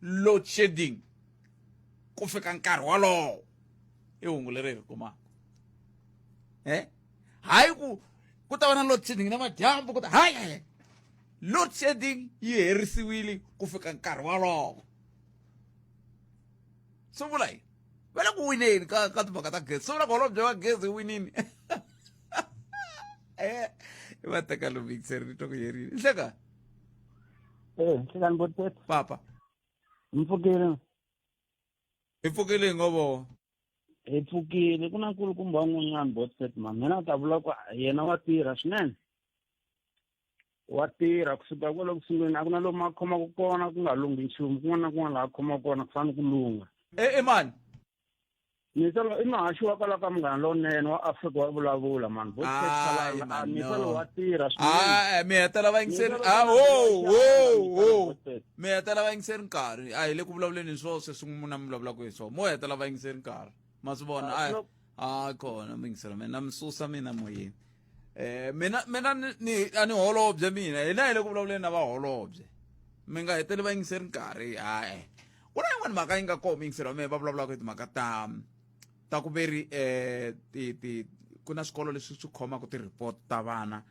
load shedding ku fika nkarhi wolowo i hungu leri hi ri kumaka eh hayi ku ku ta va na load shedding na madyambu ku ta hayi hayi load shedding yi herisiwile ku fika nkarhi wolowo swi vula yini va le ku wineni ka ka timhaka ta gezi swi vula ku holobye wa gezi winini eh i va teka lo mixer ni twa ku herile nhleka Eh, nhlekani botete. Papa. Mpfukile. Hi pfukile hi ngovo. Hi pfukile ku na nkulukumba wan'wanyana botset man. Mina ta vula ku yena wa tirha swinene. Wa tirha kusuka kwalo ku sunguleni a ku na lomu a khomaka kona ku nga lunghi nchumu kun'wana na kun'wana laha a khomaka kona ku fanele ku lungha. E i mani? Misa i muhaxi wa kwala ka munghana lowunene wa Afrika wa vulavula mani vo Hayi, man, misa no. lowu wa tirha swinene Ah, mi hetela vayingiseri Misa ah, lowu ho ho ho Misa. mi hetela vayingiseri nkarhi a hi le ku vulavuleni hi swona sweswi n'wina mi vulavulaka hi swona mo hetela vayingiseri nkarhi ma swi vona Ah, a loko- a kona muyingiseri mina mi susa mina moyeni eh mina mina ni ni- a ni holobye mina hina hi le ku vulavuleni na vaholobye mi nga heteli vayingiseri nkarhi hayi ku na yin'wana mhaka yi nga kona muyingiseri wa mina va vulavulaka hi timhaka ta ta ku veri eh ti ti ku na swikolo leswi swi khomaka ti-report ta vana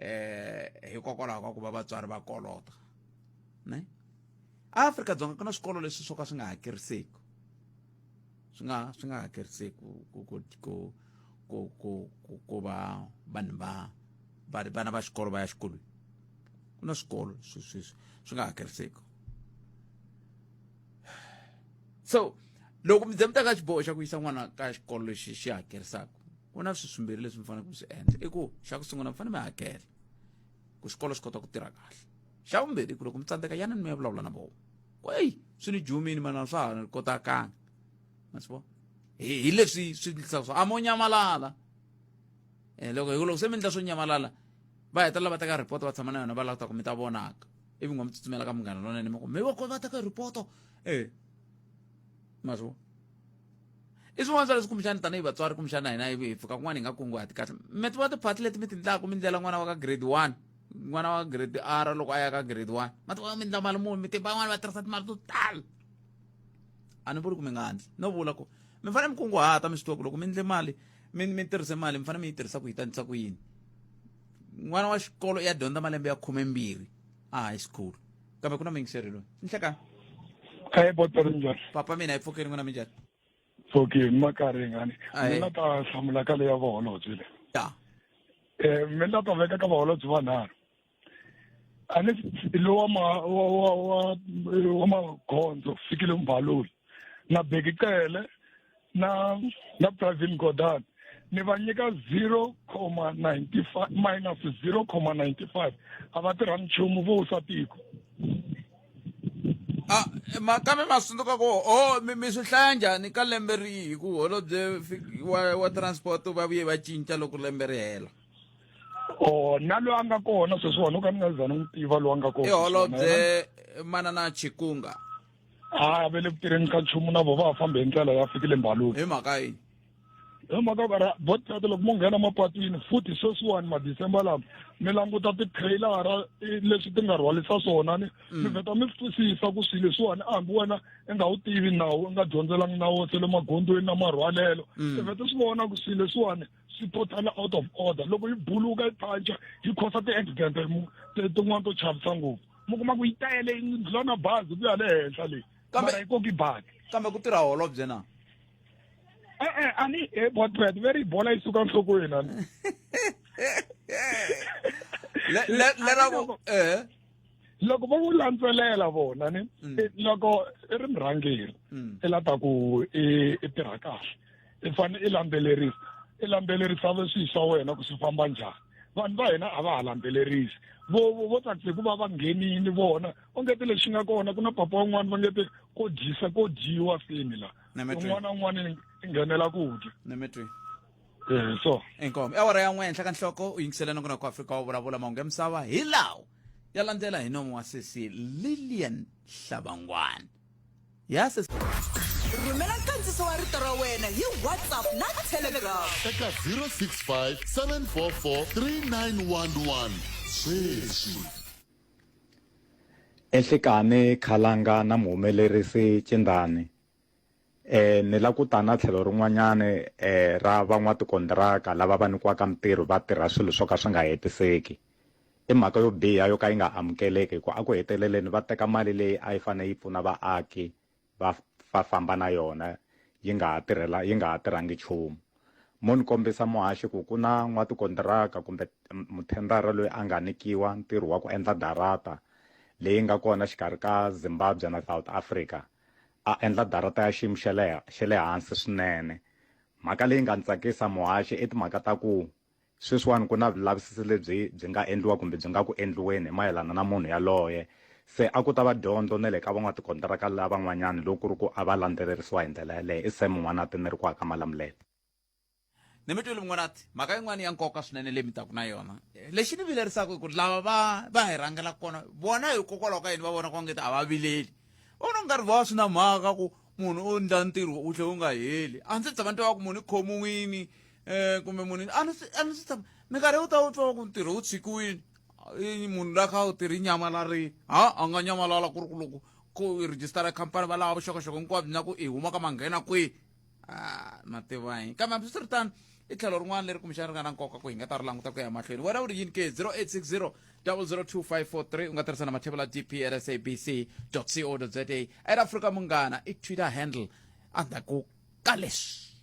eh hikokwalaho ka ku va vatswari va kolota ne Afrika-Dzonga ku na swikolo leswi swo ka swi nga hakeriseki swi nga swi nga hakeriseki ku ku ku ku ku ku ku ku va vanhu va va vana va xikolo va ya xikolweni ku na swikolo swi swi swi nga hakeriseki so loko mi ze mi teka xiboho xa ku yisa n'wana ka xikolo lexi xi hakerisaka ku na swilo swimbirhi leswi mi faneleke mi swi endla i ku xa ku sungula mi fanele mi hakela ku xikolo xi kota ku tirha kahle xa vumbirhi ku loko mi tsandzeka yanani mi ya vulavula na vona ku eyi swi ni jumini mana swa ha kotakanga ma swi vona hi leswi swi endlisaka swo a mo nyamalala um loko hi ku loko se mi endla swo nyamalala va hetelela va teka report va tshama na yona va lava ku mi ta vonaka ivi n'wa mi tsutsumela ka munghana lonene mi ku mi va va teka report e ma swi vona i swin'wana swa leswi kumbexana tanihi vatswari kumbexana hina hi fika kun'wana hi nga kunguhati kahle mi tiva tiphati leti mi ti ndlaku mi ndlela n'wana wa ka grade one n'wana wa grade r loko a ya ka grade one ma tiva mi ndla mali muni mi tiva van'wana va tirhisa timali to tala A ni vuli ku mi nga ndli, no vula ku mi fanele mi kunguhata mi swi tiva ku loko mi ndle mali mi mi tirhise mali mi fanele mi yi tirhisa ku yi ta ku yini. N'wana wa xikolo ya dyondza malembe ya 12 a high school. Kambe ku na muyingiseri loyi. Nhlekani. Ahee botere njhani? Papa mina hi pfukeni n'wina minjhani? Pfukeni makarhi ngani. Mina ta hlamula ka leya vaholobye le. Ya. Eh mina ta veka ka vaholobye vanharhu. A ni lowa ma wa wa wa wa magondzo Fikile Mbalula na Bheki Cele na na Pravin Gordhan ni va nyika 0,95 minus 0,95 a va tirha nchumu vo wisa tiko. A ma kambe ma swi tsundzuka ku o mi mi swi hlaya njhani ka lembe rihi ku holobye wa wa transport va vuye va cinca loko lembe ri hela? O na loyi a nga kona sweswiwani o ka ni nga za ni n'wi tiva loyi a nga kona. I holobye Manana Chikunga. A va le ku tirheni ka nchumu na vo va ha fambi hi ndlela ya Fikile Mbalula. Hi mhaka yini? Hi mhaka ku ri botete loko mo nghena mapatwini futhi sweswiwani madisemba lama mi languta ti-trailer leswi ti nga rhwalisa swona ni mi vheta mi swi twisisa ku swilo leswiwani a hambi wena i nga wu tivi nawu i nga dyondzelangi nawu se le magondzweni na marhwalelo i vheta swi vona ku swilo leswiwani swi total out of order loko yi buluka yi phanca yi khosa ti-accident tin'wana to chavisa ngopfu mi kuma ku yi tele yi ndlula na bazi ku ya le henhla leyi mara yi koki baki. Kambe ku tirha holobye na? E-e a ni e botbet ve ri bola yi suka nhlokweni ani. Leraku eh loko va n'wi landzelela vona ni loko i ri murhangeri i la ta ku i tirha kahle i fanele i landzelerisa i landzelerisa swilo swa wena ku swi famba njhani. Vanhu va hina a va ha landzelerisi vo vo tsakise ku va va nghenini vona onge ti lexi nga kona ku na papa un'wana va nge te ko dyisa ko dyiwa feni la un'wana na un'wana i nghenela ku dya. Nemetwe. Eh so inkomo awara ya n'we henhla ka nhloko u yingisela nongonoko wa Afrika wa vulavula mahungu ya misava hi lawo ya landzela hi nomo wa sesi Lilian Hlabangwana ya sesi. Rhumela nkandziso wa rito ra wena hi WhatsApp na Telegram eka 065 744 3911 sweswi. Enhlekani Khalanga na muhumelerisi Cindani E, ni la ku ta na tlhelo rin'wanyani e, ra van'watikontiraka lava va nyikiwaka mintirho va tirha swilo swo ka swi nga hetiseki. I mhaka yo biha yo ka yi nga amukeleki hikuva a ku heteleleni va teka mali leyi a yi fanele yi pfuna vaaki va va famba na yona yi nga ha tirhela yi nga ha tirhangi nchumu. Mo ni kombisa muhaxi ku ku na n'watikontiraka kumbe muthendara loyi a nga nyikiwa ntirho wa ku endla darata leyi nga kona xikarhi ka Zimbabwe na South Africa. A endla darata ya xiyimo xa le xa le hansi swinene. Mhaka leyi nga ni tsakisa muhaxi i timhaka ta ku sweswiwani ku na vulavisisi lebyi byi nga endliwa kumbe byi nga ku endliweni hi mayelana na munhu yaloye. Se a ku ta va dyondzo na le ka van'watikontiraka lavan'wanyani loko ku ri ku a va landzelerisiwa hi ndlela yaleyo. I Sam N'wanati ni ri kwala ka Malamulele. Ni mi twile N'wanati, mhaka yin'wana ya nkoka swinene leyi mi taku na yona. Lexi ni vilerisaka i ku lava va va hi rhangelaka kona vona hikokwalaho ka yini va vona ku ngeti a va vileli. Va vona ku nga ri va swi na mhaka ku munhu u ndla ntirho wu tlhe wu nga heli. A ndzi tshama ni twa ku munhu i khomiwini kumbe munhu a ni a ni swi tshama minkarhi yo tala u twa ku ntirho wu tshikiwile munhu la kha u tirhi nyamalarile ha a nga nyamalala ku ri ku loko ku rejistara khampani va lava vuxokoxoko hinkwabyo na ku i huma ka manghena kwihi. Ah, ma tiva yini kambe hambiswiritano i tlhelo rin'wana leri kumbexana ri nga na nkoka ku hi nga ta ri languta ku ya mahlweni. Wena u ri yini ke? 0860 002543 u nga tirhisa na mathebula dp at sabc co za at Afrika Munghana i Twitter handle. Endzhaku ka leswi,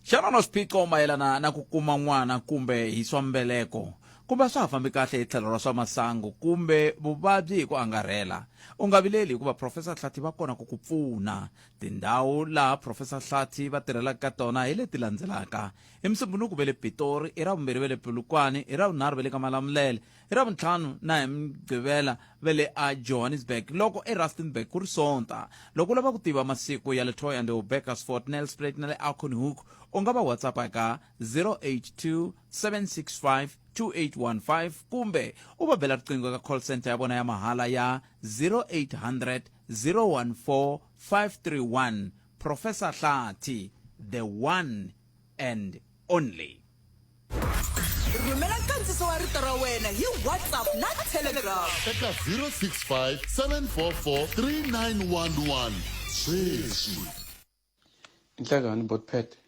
xana u na swiphiqo mayelana na ku kuma n'wana kumbe hi swa mbeleko kumbe a swa ha fambi kahle hi tlhelo ra swa masangu kumbe vuvabyi hi ku angarhela? U nga vileli hikuva Professor Hlathi va kona ku ku pfuna. Tindhawu laha Professor Hlathi va tirhelaka ka tona hi leti landzelaka. Hi Musumbhunuku va le Pitori, hi Ravumbirhi va le Polokwane, hi Ravunharhu va le ka Malamulele, hi Ravuntlhanu na hi Mugqivela va le a Johannesburg, loko eRustenburg ku ri Sonta. Loko u lava ku tiva masiku ya le Thohoyandou, Burgersfort, Nelspruit na le Acornhoek, u nga va WhatsApp eka 082 765 2815 kumbe u va bela riqingho eka call center ya vona ya mahala ya 0800 014 531. Professor Hlathi, the one and only. Rhumela nkandziso wa rito ra wena hi WhatsApp na Telegram eka 065 744 3911. Sweswi. Nhlekani Botpet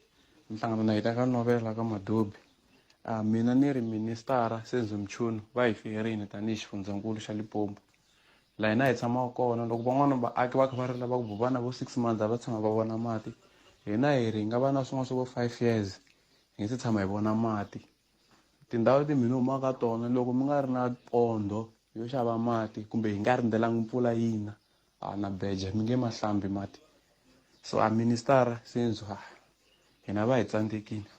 nhlangano na hina ka Novela ka Madobi a mina ni ri ministara Senzo Mchunu va hi feyerini tanihi xifundzankulu xa Limpopo la hina hi tshamaka kona loko van'wana vaaki va kha va rila va ku vana vo six months a va tshama va vona mati hina hi ri hi nga va na swin'wana swa vo five years hi nge se tshama hi vona mati tindhawu leti mi humaka ka tona loko mi nga ri na pondho yo xava mati kumbe hi nga rindzelangi mpfula yina a na beja mi nge ma hlambi mati so a ministara Senzo ha hina va hi tsandzekile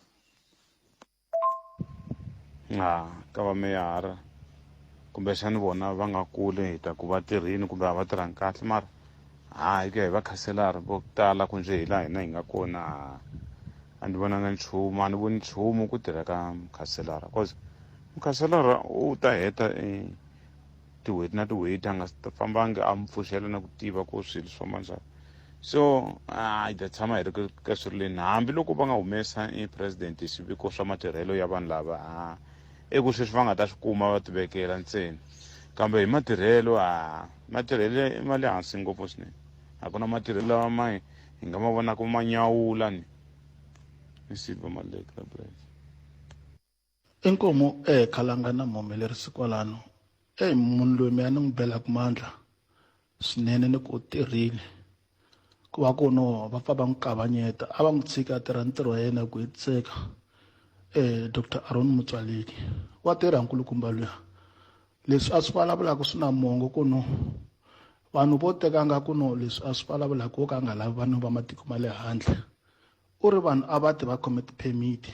a ka va meyara kumbexani vona va nga kule hi ta ku va tirhini kumbe a va tirhangi kahle mara hayi ku ya hi vakhanselara vo tala ku njhe hi laha hina hi nga kona a ni vonanga nchumu a ni voni nchumu ku tirha ka mukhanselara cause mukhanselara u ta heta e tin'hweti na tin'hweti a nga fambangi a mi pfuxela na ku tiva ku swilo swi famba njhani so a hi ta tshama hi ri ka swirileni hambiloko va nga humesa i president swiviko swa matirhelo ya vanhu lava a i ku sweswi va nga ta swi kuma va tivekela ntsena kambe hi matirhelo a matirhelo i ma le hansi ngopfu swinene a ku na matirhelo lawa ma hi nga ma vonaka ma nyawula ni ni silver malek la break Inkomu e khalanga na muhumelerisi kwalano ey munhu loyi mina ni n'wi belaka mandla swinene ni ku u tirhile ku va ku no va pfa va n'wi kavanyeta a va n'wi tshika a tirha ntirho wa yena hi ku hetiseka Doctor Aaron Motswaledi wa tirha nkulukumba luya leswi a swi vulavulaka swi na mongo ku no vanhu vo teka nga ku no leswi a swi vulavulaka wo ka a nga lavi vanhu va matiko ma le handle u ri vanhu a va ti va khome ti-permit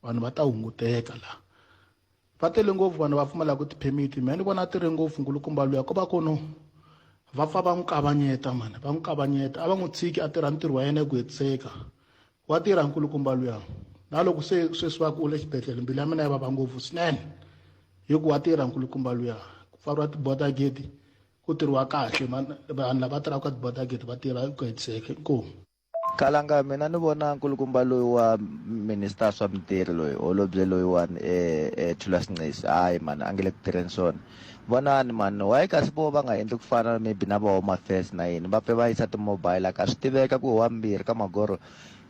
vanhu va ta hunguteka la va tele ngopfu vanhu va pfumalaka ti-permit mina ni vona a tirhe ngopfu nkulukumba luya ko va ku no va pfa va n'wi kavanyeta mani va n'wi kavanyeta a va n'wi tshiki a tirha ntirho wa yena hi ku hetiseka wa tirha nkulukumba luya na loko se sweswi va ku u le xibedhlele mbilu ya mina yi vava ngopfu swinene hi ku wa tirha nkulukumba luya ku pfariwa ti-border gate ku tirhiwa kahle vanhu lava tirhaka ka ti-border gate va tirha hi ku hetiseka inkomu Khalanga mina ni vona nkulukumba loyi wa minister swa mintirho loyi holobye loyiwani e e Thulas Nxesi hayi mani a nge le ku tirheni swona vonani mani why kasi vo va nga endli ku fana maybe na va home affairs na yini va pfe va yisa ti-mobile ka swi tiveka ku hi wa mbirhi ka magoro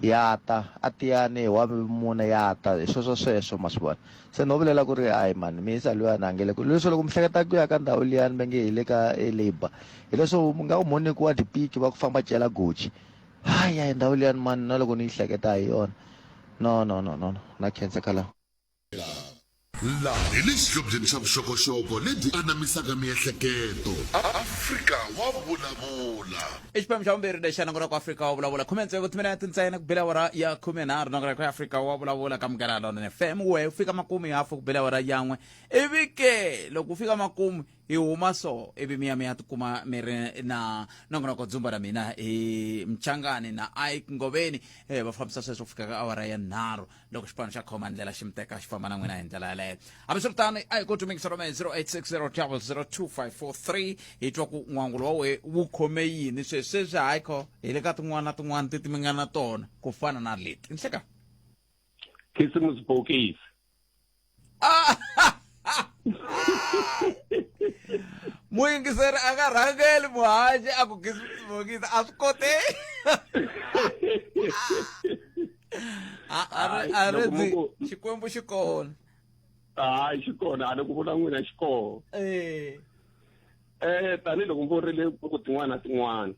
ya ta a tiyani hi wa mune ya ta hi sweswo sweswo ma swi vona se no vulela ku ri hayi mani miyisa luyani a nge le ku leswo loko mi hleketa ku ya ka ndhawu liyani va nge hi le ka e labour hileswo mi nga ku mo nyikiwa tipiki va ku famba cela goji hayi hayi ndhawu liyani mani na loko ni yi hleketa hi yona no no no no no na khensa khala Laha hi le xihlobyeni xa vuxokoxoko lebyi anamisaka miehleketo. Afrika wa vulavula. I xiphemu xa vumbirhi lexi xa nongonoko wa Afrika wa vulavula. Khume tsevu timinete ntsena ku bile awara ya khumenharhu. Nongonoko wa Afrika wa vulavula ka Munghana Lonene FM. We u fika makumu ya hafu ku bile awara yan'we. Ivi ke loko u fika makumu hi huma so ivi mi ya mi ya tikuma mi ri na nongonoko dzumba ra mina hi mchangani na ike ngoveni eh, va fambisa sweswo ku fika ka awara ya nharhu loko xipano xa khoma ndlela xi mi teka xi famba na n'wina hi ndlela yaleyo hambiswiritano a hi koti mingisa rome 0860002543 hi twa ku n'wangulo wa we wu khome yini sweswi sweswi hayi kho hi le ka tin'wana na tin'wana teti mi nga na tona ku fana na leti nhleka khisimusi bokisi muyingiseri a nga rhangeli muhaxi a ku gisibokisi a swi koteki a ri byi xikwembu xi kona hayi xi kona a ni ku vula n'wina xi kona eh eh tanihiloko mi vurile ku tin'wana na tin'wana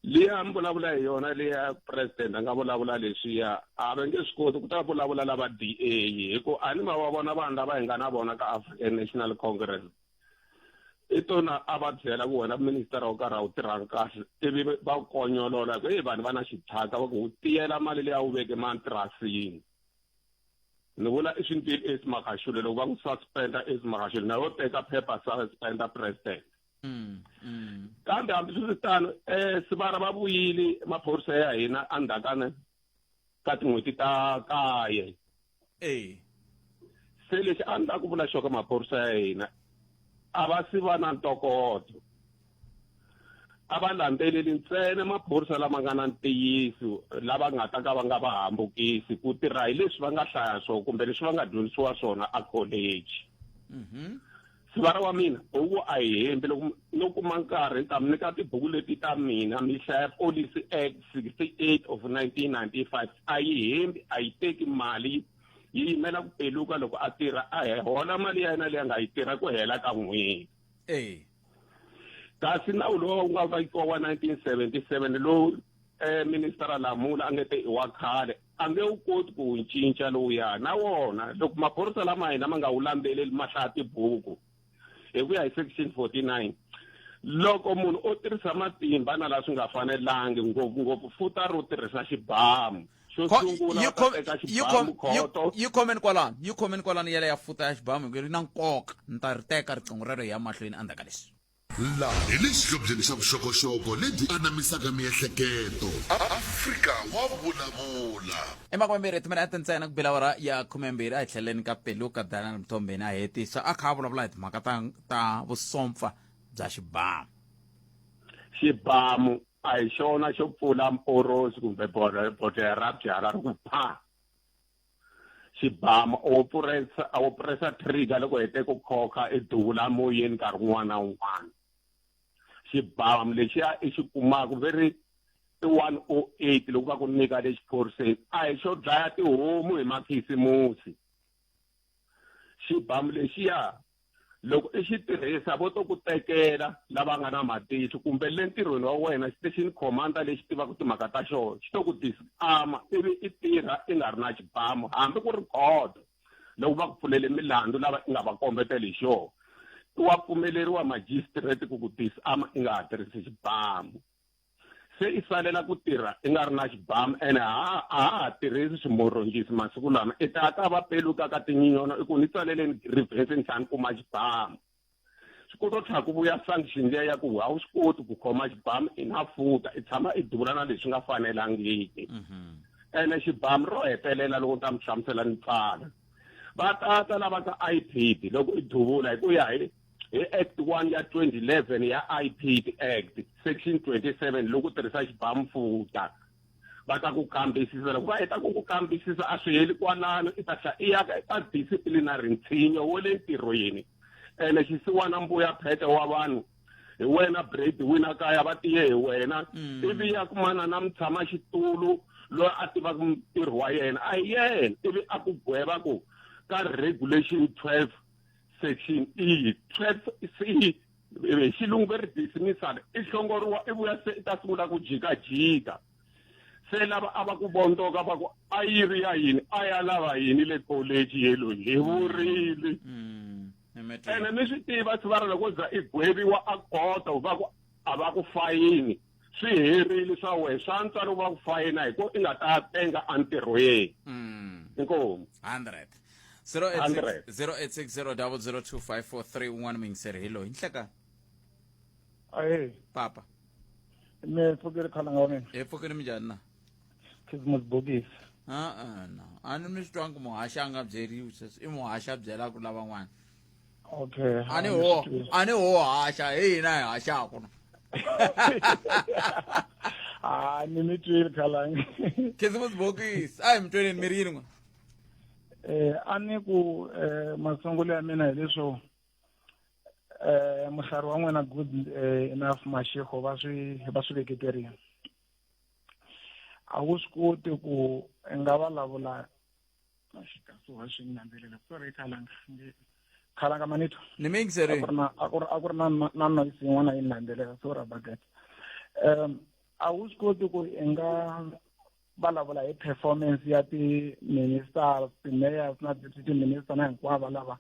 liya mi vulavula hi yona liya president a nga vulavula leswiya a va nge swi koti ku ta vulavula lava DA hi ku a ni ma va vona vanhu lava hi nga na vona ka African National Congress i tona a va byela ku wena minister wo karhi a wu tirhangi kahle ivi va konyolola ku eyi vanhu va na xithyaka va ku wu tiyela mali leyi a wu veke matirasini ni vula i swintili Ace Magashule loko va n'wi suspenda Ace Magashule na yo teka phepha suspenda president mm, mm. kambe hambiswiritano um eh, sivara va vuyile maphorisa ya hina endzhakana ka tin'hweti ta kaye e se lexi a ni ta ku vula xo ka maphorisa ya hina a va si va na ntokoto a va landzeleli ntsena maphorisa lama nga na ntiyiso lava nga ta ka va nga va hambukisi ku tirha hi leswi va nga hlaya swona kumbe leswi va nga dyondzisiwa swona a college mm -hmm. Sivara wa mina huku a yi hembi loko no kuma nkarhi ni ta mi nyika tibuku leti ta mina mi hlaya Policy Act 68 of 1995 a yi hembi a yi teki mali yi yimela ku peluka loko a tirha a he hola mali ya yena leyi a nga yi tirha ku hela ka n'hweti e kasi nawu lowu wu nga vekiwa wa 1977 lowu eh minister Lamula a nge te i wa khale a nge wu koti ku wu cinca lowuya na wona loko maphorisa lama hina ma nga wu landzeleli ma hlaya tibuku hi ku ya hi section 49 loko munhu o tirhisa matimba na laha swi nga fanelangi ngopfungopfu futa ro tirhisa xibamu xo sungula va ta teka xibamu khoto yi khomeni kwalano yi khomeni kwalano yele ya futa ya xibamu hi ku ri na nkoka ni ta ri teka riqingho rero hi ya mahlweni endzhaku ka leswi Laha hi le xihlobyeni xa vuxokoxoko lebyi anamisaka miehleketo. Afrika wa vulavula. I makumembirhi timinete ntsena ku bile awara ya khumembirhi a hi tlheleni ka Peluka Daniel Mthombeni a hetisa a kha a vulavula hi timhaka ta ta vusompfa bya xibamu. Xibamu a hi xona xo pfula mporosi kumbe bodlhela ra byala ri ku pha. Xibamu a wo puresa a wo pressa trigger loko hete ku khokha i duvula moyeni nkarhi wun'wana na wun'wana. Xibamu lexiya i xi kumaka ve ri i 108 loko va ku nyika le xiphoriseni a hi xo dlaya tihomu hi makhisimusi. Xibamu lexiya loko i xi tirhisa vo to ku tekela lava nga na matihlo kumbe le ntirhweni wa wena station commander lexi tivaka timhaka ta xona xi to ku disarma ivi i tirha i nga ri na xibamu hambi ku ri khoto loko va ku pfulele milandzu lava i nga va kombetela hi xona wa pfumeleriwa magistrate ku ku disarma i nga ha tirhisi xibamu se i salela ku tirha i nga ri na xibamu ene a ha ha tirhisi swimorongisi masiku lama i ta ka va peluka ka tinyinyona i ku ni tsaleleni grievance ni tlhela ni kuma xibamu swi kota tlhela ku vuya sanction liya ya ku a wu swi koti ku khoma xibamu i na futa i tshama i duvula na leswi nga fanelangiki ene xibamu ro hetelela loko ni ta mi hlamusela ni pfala va tata lava ka IPID loko i duvula hi ku ya hi hi Act 1 ya 2011 ya IPID Act section 27 loko u tirhisa xibamu futa va ta ku kambisisa loko va heta ku ku kambisisa a swi heli kwalano i ta tlhela i ya ka disciplinary ntshinyo wa le ntirhweni ene xisiwana mbuya phete wa vanhu hi wena bread wina kaya va tiye hi wena ivi ya kumana na mutshama xitulu loyi a tivaka ntirho wa yena a hi yena ivi a ku gweva ku ka regulation 12 section E 12 C hi xilungu ve ri dismissal i hlongoriwa i vuya se i ta sungula ku jikajika se lava a va ku vondzoka va ku a yi ri ya yini a ya lava yini le college yeloyi hi vurile ene mi swi tiva sivara loko za i gweviwa a khoto va ku a va ku fayini swi herile swa wena swa antswa loko va ku fayina hi ku i nga ta tenga entirhweni inkomu 100 0860002543 un'wana muyingiseri hi loyi nhleka ahe papa mi pfukile khalanga wa mina hi pfukile minjhani na christmas bokisi a-a no a ni mi swi twangi muhaxi a nga byeriwi sweswi i muhaxi a byelaka lavan'wana okay a ni ho a ni ho haxa hi hina hi haxaku no a ni mi twile khalanga christmas bokisi a hi mi tweneni mi ri yini n'wana eh a ni ku eh masungulo ya mina hileswo eh muhlari wa n'wina good eh, enough mashego va swi va swi veketerile a wu swi koti ku i nga vulavula xikasuha swi ni landzelela sorry khalanga khalanga manito ni mi yingiserile a ku ri a ku ri na na noise yin'wana yi ni landzelela sorry about that um a wu swi koti ku i nga vulavula hi performance ya ti-ministers ti-mayors na deputy minister na hinkwavo lava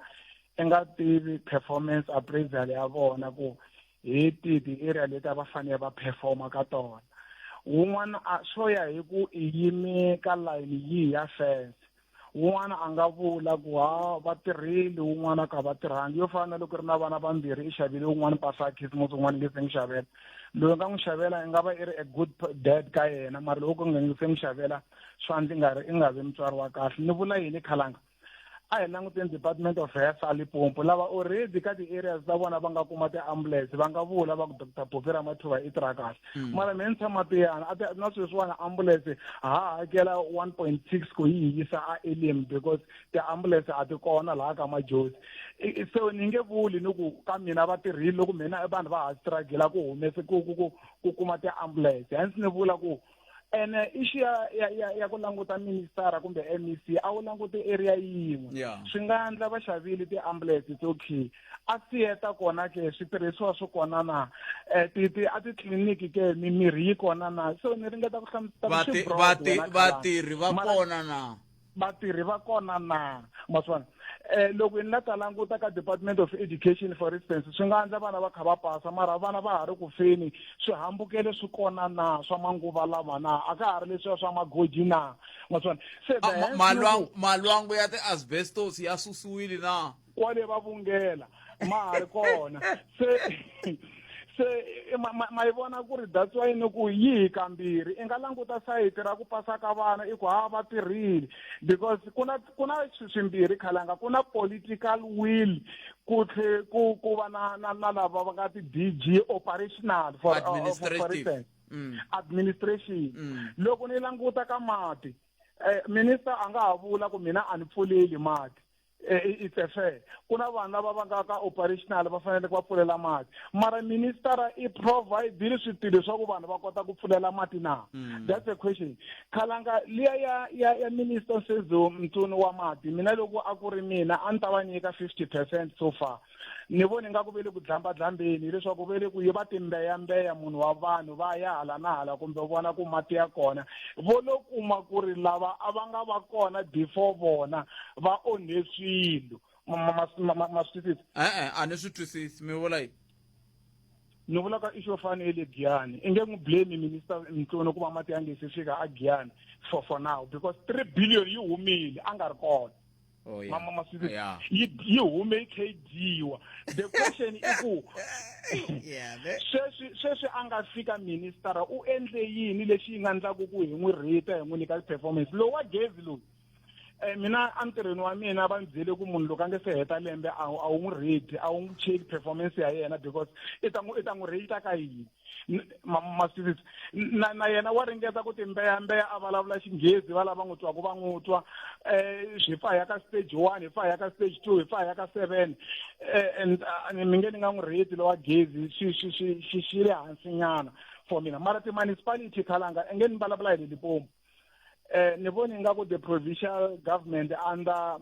i nga tivi performance appraisal ya vona ku hi tihi ti-area leti a va fanele va performa ka tona wun'wana swo ya hi ku i yime ka layini yihi ya fence wun'wana a nga vula ku ha va tirhile wun'wana ka va tirhangi yo fana na loko ri na vana vambirhi i xavile wun'wana mpahla ya khisimusi wun'wana nge se n'wi xavela loyi nga n'wi xavela i nga va i ri a good dad ka yena mara loko ku nga nge se n'wi xavela swa ndzi nga ri i nga vi mutswari wa kahle ni vula yini khalanga A hi languteni Department of Health a Limpopo lava already ka ti-areas ta vona va nga kuma ti-ambulance va nga vula va ku Doctor Phophi Ramathuba i tirha kahle. Mara me ni tshama tiyana a ti na sweswiwani ambulance ha hakela 1.6 ku yi hi yisa a Elim because ti-ambulance a ti kona laha ka Majozi. So ni nge vuli ni ku ka mina va tirhile loko mina vanhu va ha struggle ku humese ku ku ku ku kuma ti-ambulance. Hence ni vula ku ene issue ya ya ya, ya ku languta minister kumbe MEC a wu languti area yin'we. Swi nga endla va xavile ti-ambulance it's okay. A theatre kona ke switirhisiwa swi kona na ti ti a titliliniki ke mimirhi yi kona na. So ni ringeta ku hlamusela ku swi broad wena Khalanga. Vatirhi va kona na? Vatirhi va kona na? Ma swi vona? Loko ni la ta languta ka Department of Education for instance, swi nga endla vana va kha va pasa mara vana va ha ri ku feni, swihambukelo swi kona na swa manguva lama na? A ka ha ri leswiya swa magoji na? Ma swi vona? Se the hence ni ku Malwangu ya ti-asbestos ya susiwile na? Kwale va vungela ma ha ri kona. Se se ma, ma, ma yi vona ku ri that's why ni ku yi hi kambirhi. I nga languta sayiti ra ku pasa ka vana i ku ha va tirhile because ku na ku na swilo swimbirhi Khalanga, ku na political will ku tlhe ku ku va na na na lava va nga ti DG operational for Administrative. instance. Administration. Loko ni languta ka mati, minister a nga ha vula ku mina a ni pfuleli mati. It's a fair. Ku na vanhu lava va nga ka operational va fanele va pfulela mati. Mara minister i provide switilo swa ku vanhu va kota ku pfulela mati na? That's a question. Khalanga liya ya ya ya minister Senzo Mchunu wa mati, mina loko a ku ri mina a ni ta va nyika 50% so far. Ni vone nga ku ve le ku dlambadlambeni leswaku ve le ku yi va timbeyambeya munhu wa vanhu va ya hala na hala kumbe vona ku mati ya kona. Vo lo kuma ku ri lava a va nga va kona before vona va onhe swilo. Ma swi twisisa? E-e, a ni swi twisisi. Mi vula yini? Ni vula ka issue fane le Giyani. I nge n'wi blame Minister Mchunu ku va mati ya nge se fika a Giyani for now because 3 billion yi humile a nga ri kona. Oh, yeah. Mama, ma swi twisisa? Yeah. Yi hume yi kha yi dyiwa. The question i ku, Yeah, ne? sweswi a nga fika minister u endle yini lexi yi nga endlaku ku hi n'wi rate hi n'wi nyika performance. Lowu wa gezi lowu, mina entirhweni wa mina va ndzi byele ku munhu loko a nge se heta lembe a wu n'wi rate, a wu n'wi check performance ya yena because i ta n'wi rate ka yini. Ma swi twisisa? Na yena wa ringeta ku timbeyambeya a vulavula xinghezi va lava n'wi twaku va n'wi twa. Hi fa hi ya ka stage 1, hi fa hi ya ka stage 2, hi fa hi ya ka 7. And mi nge ni nga n'wi rate lowa gezi, swi le hansi nyana for mina. Mara ti-municipality Khalanga, i nge ni vulavula hi le Limpopo. Ni voni ingaku the provincial government under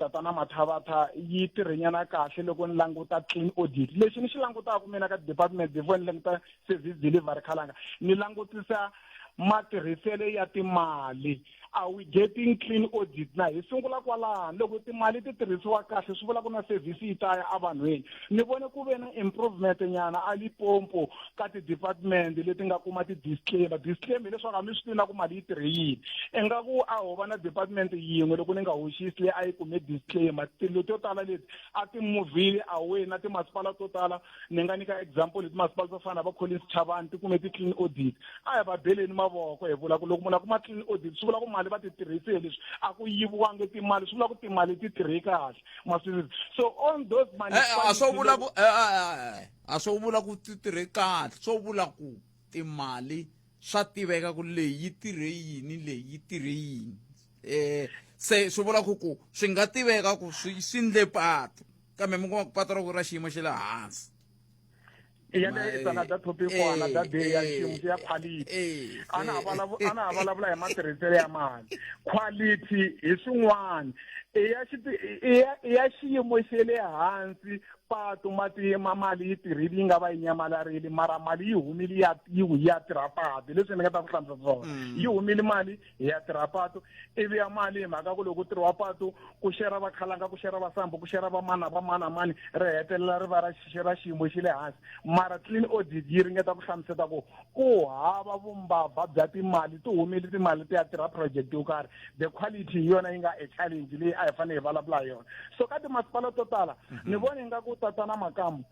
Tatana Mathabatha yi tirhenyana kahle loko ni languta clean audit. Lexi ni xi langutaka mina ka department before ni languta service delivery Khalanga, ni langutisa matirhiselo ya timali. Are we getting clean audit na? Hi sungula kwalano, loko timali ti tirhisiwa kahle swi vula ku na service yi ta ya evanhwini. Ni vone ku ve na improvement nyana a Limpopo ka ti-department leti nga kuma ti-disclaimer. Disclaimer hileswaku a mi swi tivi na ku mali yi tirhe yini. Ingaku a ho va na department yin'we loko ni nga hoxisi leyi a yi kume disclaimer. Tindlu to tala leti a ti muvhile away na timasipala to tala. Ni nga nyika example hi timasipala to fana na va Collins Chabane ti kume ti-clean audit. A hi va beleni mavoko hi vula ku loko munhu a kuma clean audit swi vula ku mali va ti tirhisile leswi a ku yiviwangi timali, swi vula ku timali ti tirhe kahle. Ma swi twisisa? So on those A swo vula ku, a swo vula ku ti tirhe kahle, swo vula ku timali swa tiveka ku leyi yi tirhe yini, leyi yi tirhe yini. Se swi vula ku ku swi nga tiveka ku swi ndle patu, kambe mi kuma ku patu ra ku ra xiyimo xa le hansi. Ya le it's another topic for another day ya xiyimo ya quality. A na ha a na ha vulavula hi matirhiselo ya mali. Quality hi swin'wana. I ya i ya, i ya xiyimo xa le hansi, patu mati ma mali yi tirhile yi nga va yi nyamalarile, mara mali yi humile ya, yi wu ya tirha patu. Leswi ni nga ta ku hlamusela swona. Yi humile mali ya tirha patu, ivi ya mali hi mhaka ku loko ku tirhiwa patu ku xera va Khalanga, ku xera va Sambo, ku xera va mana va mana mani, ri hetelela ri va ra ra xiyimo xa le hansi. Mara clean audit yi ringeta ku hlamusela ku ku hava vumbabva bya timali, ti humile timali ti ya tirha project yo karhi. The quality hi yona yi nga a challenge leyi a hi fanele hi vulavula hi yona. So ka timasipala to tala, ni vona ingaku Tatana Makamu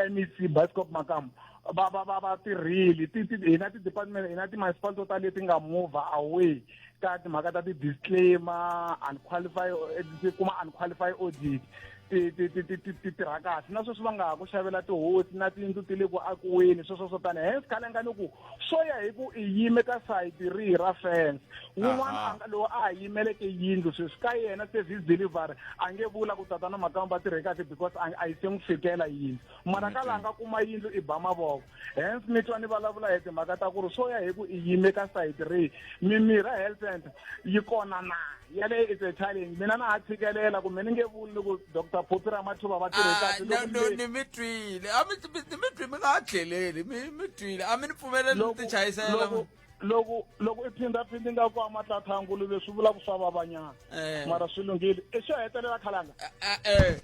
MEC Bioscope Makamu va va va va tirhile ti ti hina ti-department hina ti-municipal to tala leti nga move away ka timhaka ta ti-disclaimer unqualified ti kuma unqualified audit ti ti ti ti ti ti tirha kahle na sweswi va nga ha ku xavela tihosi na tiyindlu ti le ku akiweni sweswo swo tani hence khale nga ni ku swo ya hi ku i yime ka sayiti rihi ra fence wun'wana a nga lowu a ha yimeleke yindlu sweswi ka yena service delivery a nge vula ku tatana Makamu va tirhe kahle because a yi se n'wi fikela yindlu mara ka laha nga kuma yindlu i ba mavoko hence mi twa ni vulavula hi timhaka ta ku ri swo ya hi ku i yime ka sayiti rihi mimirhi ya health center yi kona na yaleyo it's a challenge mina na ha tshikelela kumbe ni nge vuli ni ku Dr Phophi Ramathuba va tirhe ah, kahle no ni mi twile a mi ni mi twi mi nga ha tlheleli mi mi twile a mi ni pfumeleli ni ti chayisela loko loko i phindhaphindhi nga ku amatlatha ya nguluve swi vula ku swa vavanyana eh. mara swi lunghile i xo hetelela khalanga eh, eh.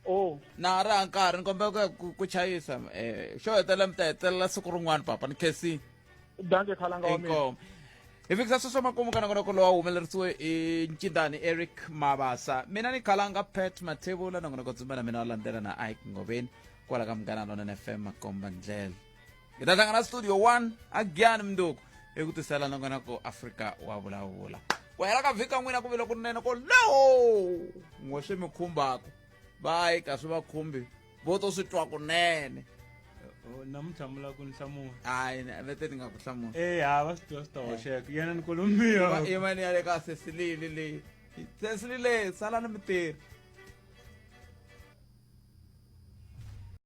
Oh. Na ha ri ha nkarhi ni kombela ku ku chayisa um xo hetelela mi ta hetelela siku rin'wana papa ni khensile danke khalanga wa mina inkomo hi fikisa sweswo makumu ka nongonoko lowu a humelerisiwe hi ncindani eric mabasa mina ni khalanga pat mathebula nongonoko dzumba na mina wa landzela na ike ngoveni kwala ka munghana lonene fm makomba ndlela hi ta hlangana studio 1 agiyani mnduku hi ku tisela nongonoko afrika wa vulavula ku hela ka vhiki ka n'wina ku vile kunene ko leho n'we swi mi khumbaka vayi ka swi va khumbi vo to swi twa kunene Oh, namuntlha mi lava ku ni hlamula hayi vete ni nga ku hlamula e ha va swi tiva swi ta hoxeka yena ni kolomiya yimani ya le ka sesilili leyi sesilili leyi sala ni mitirhi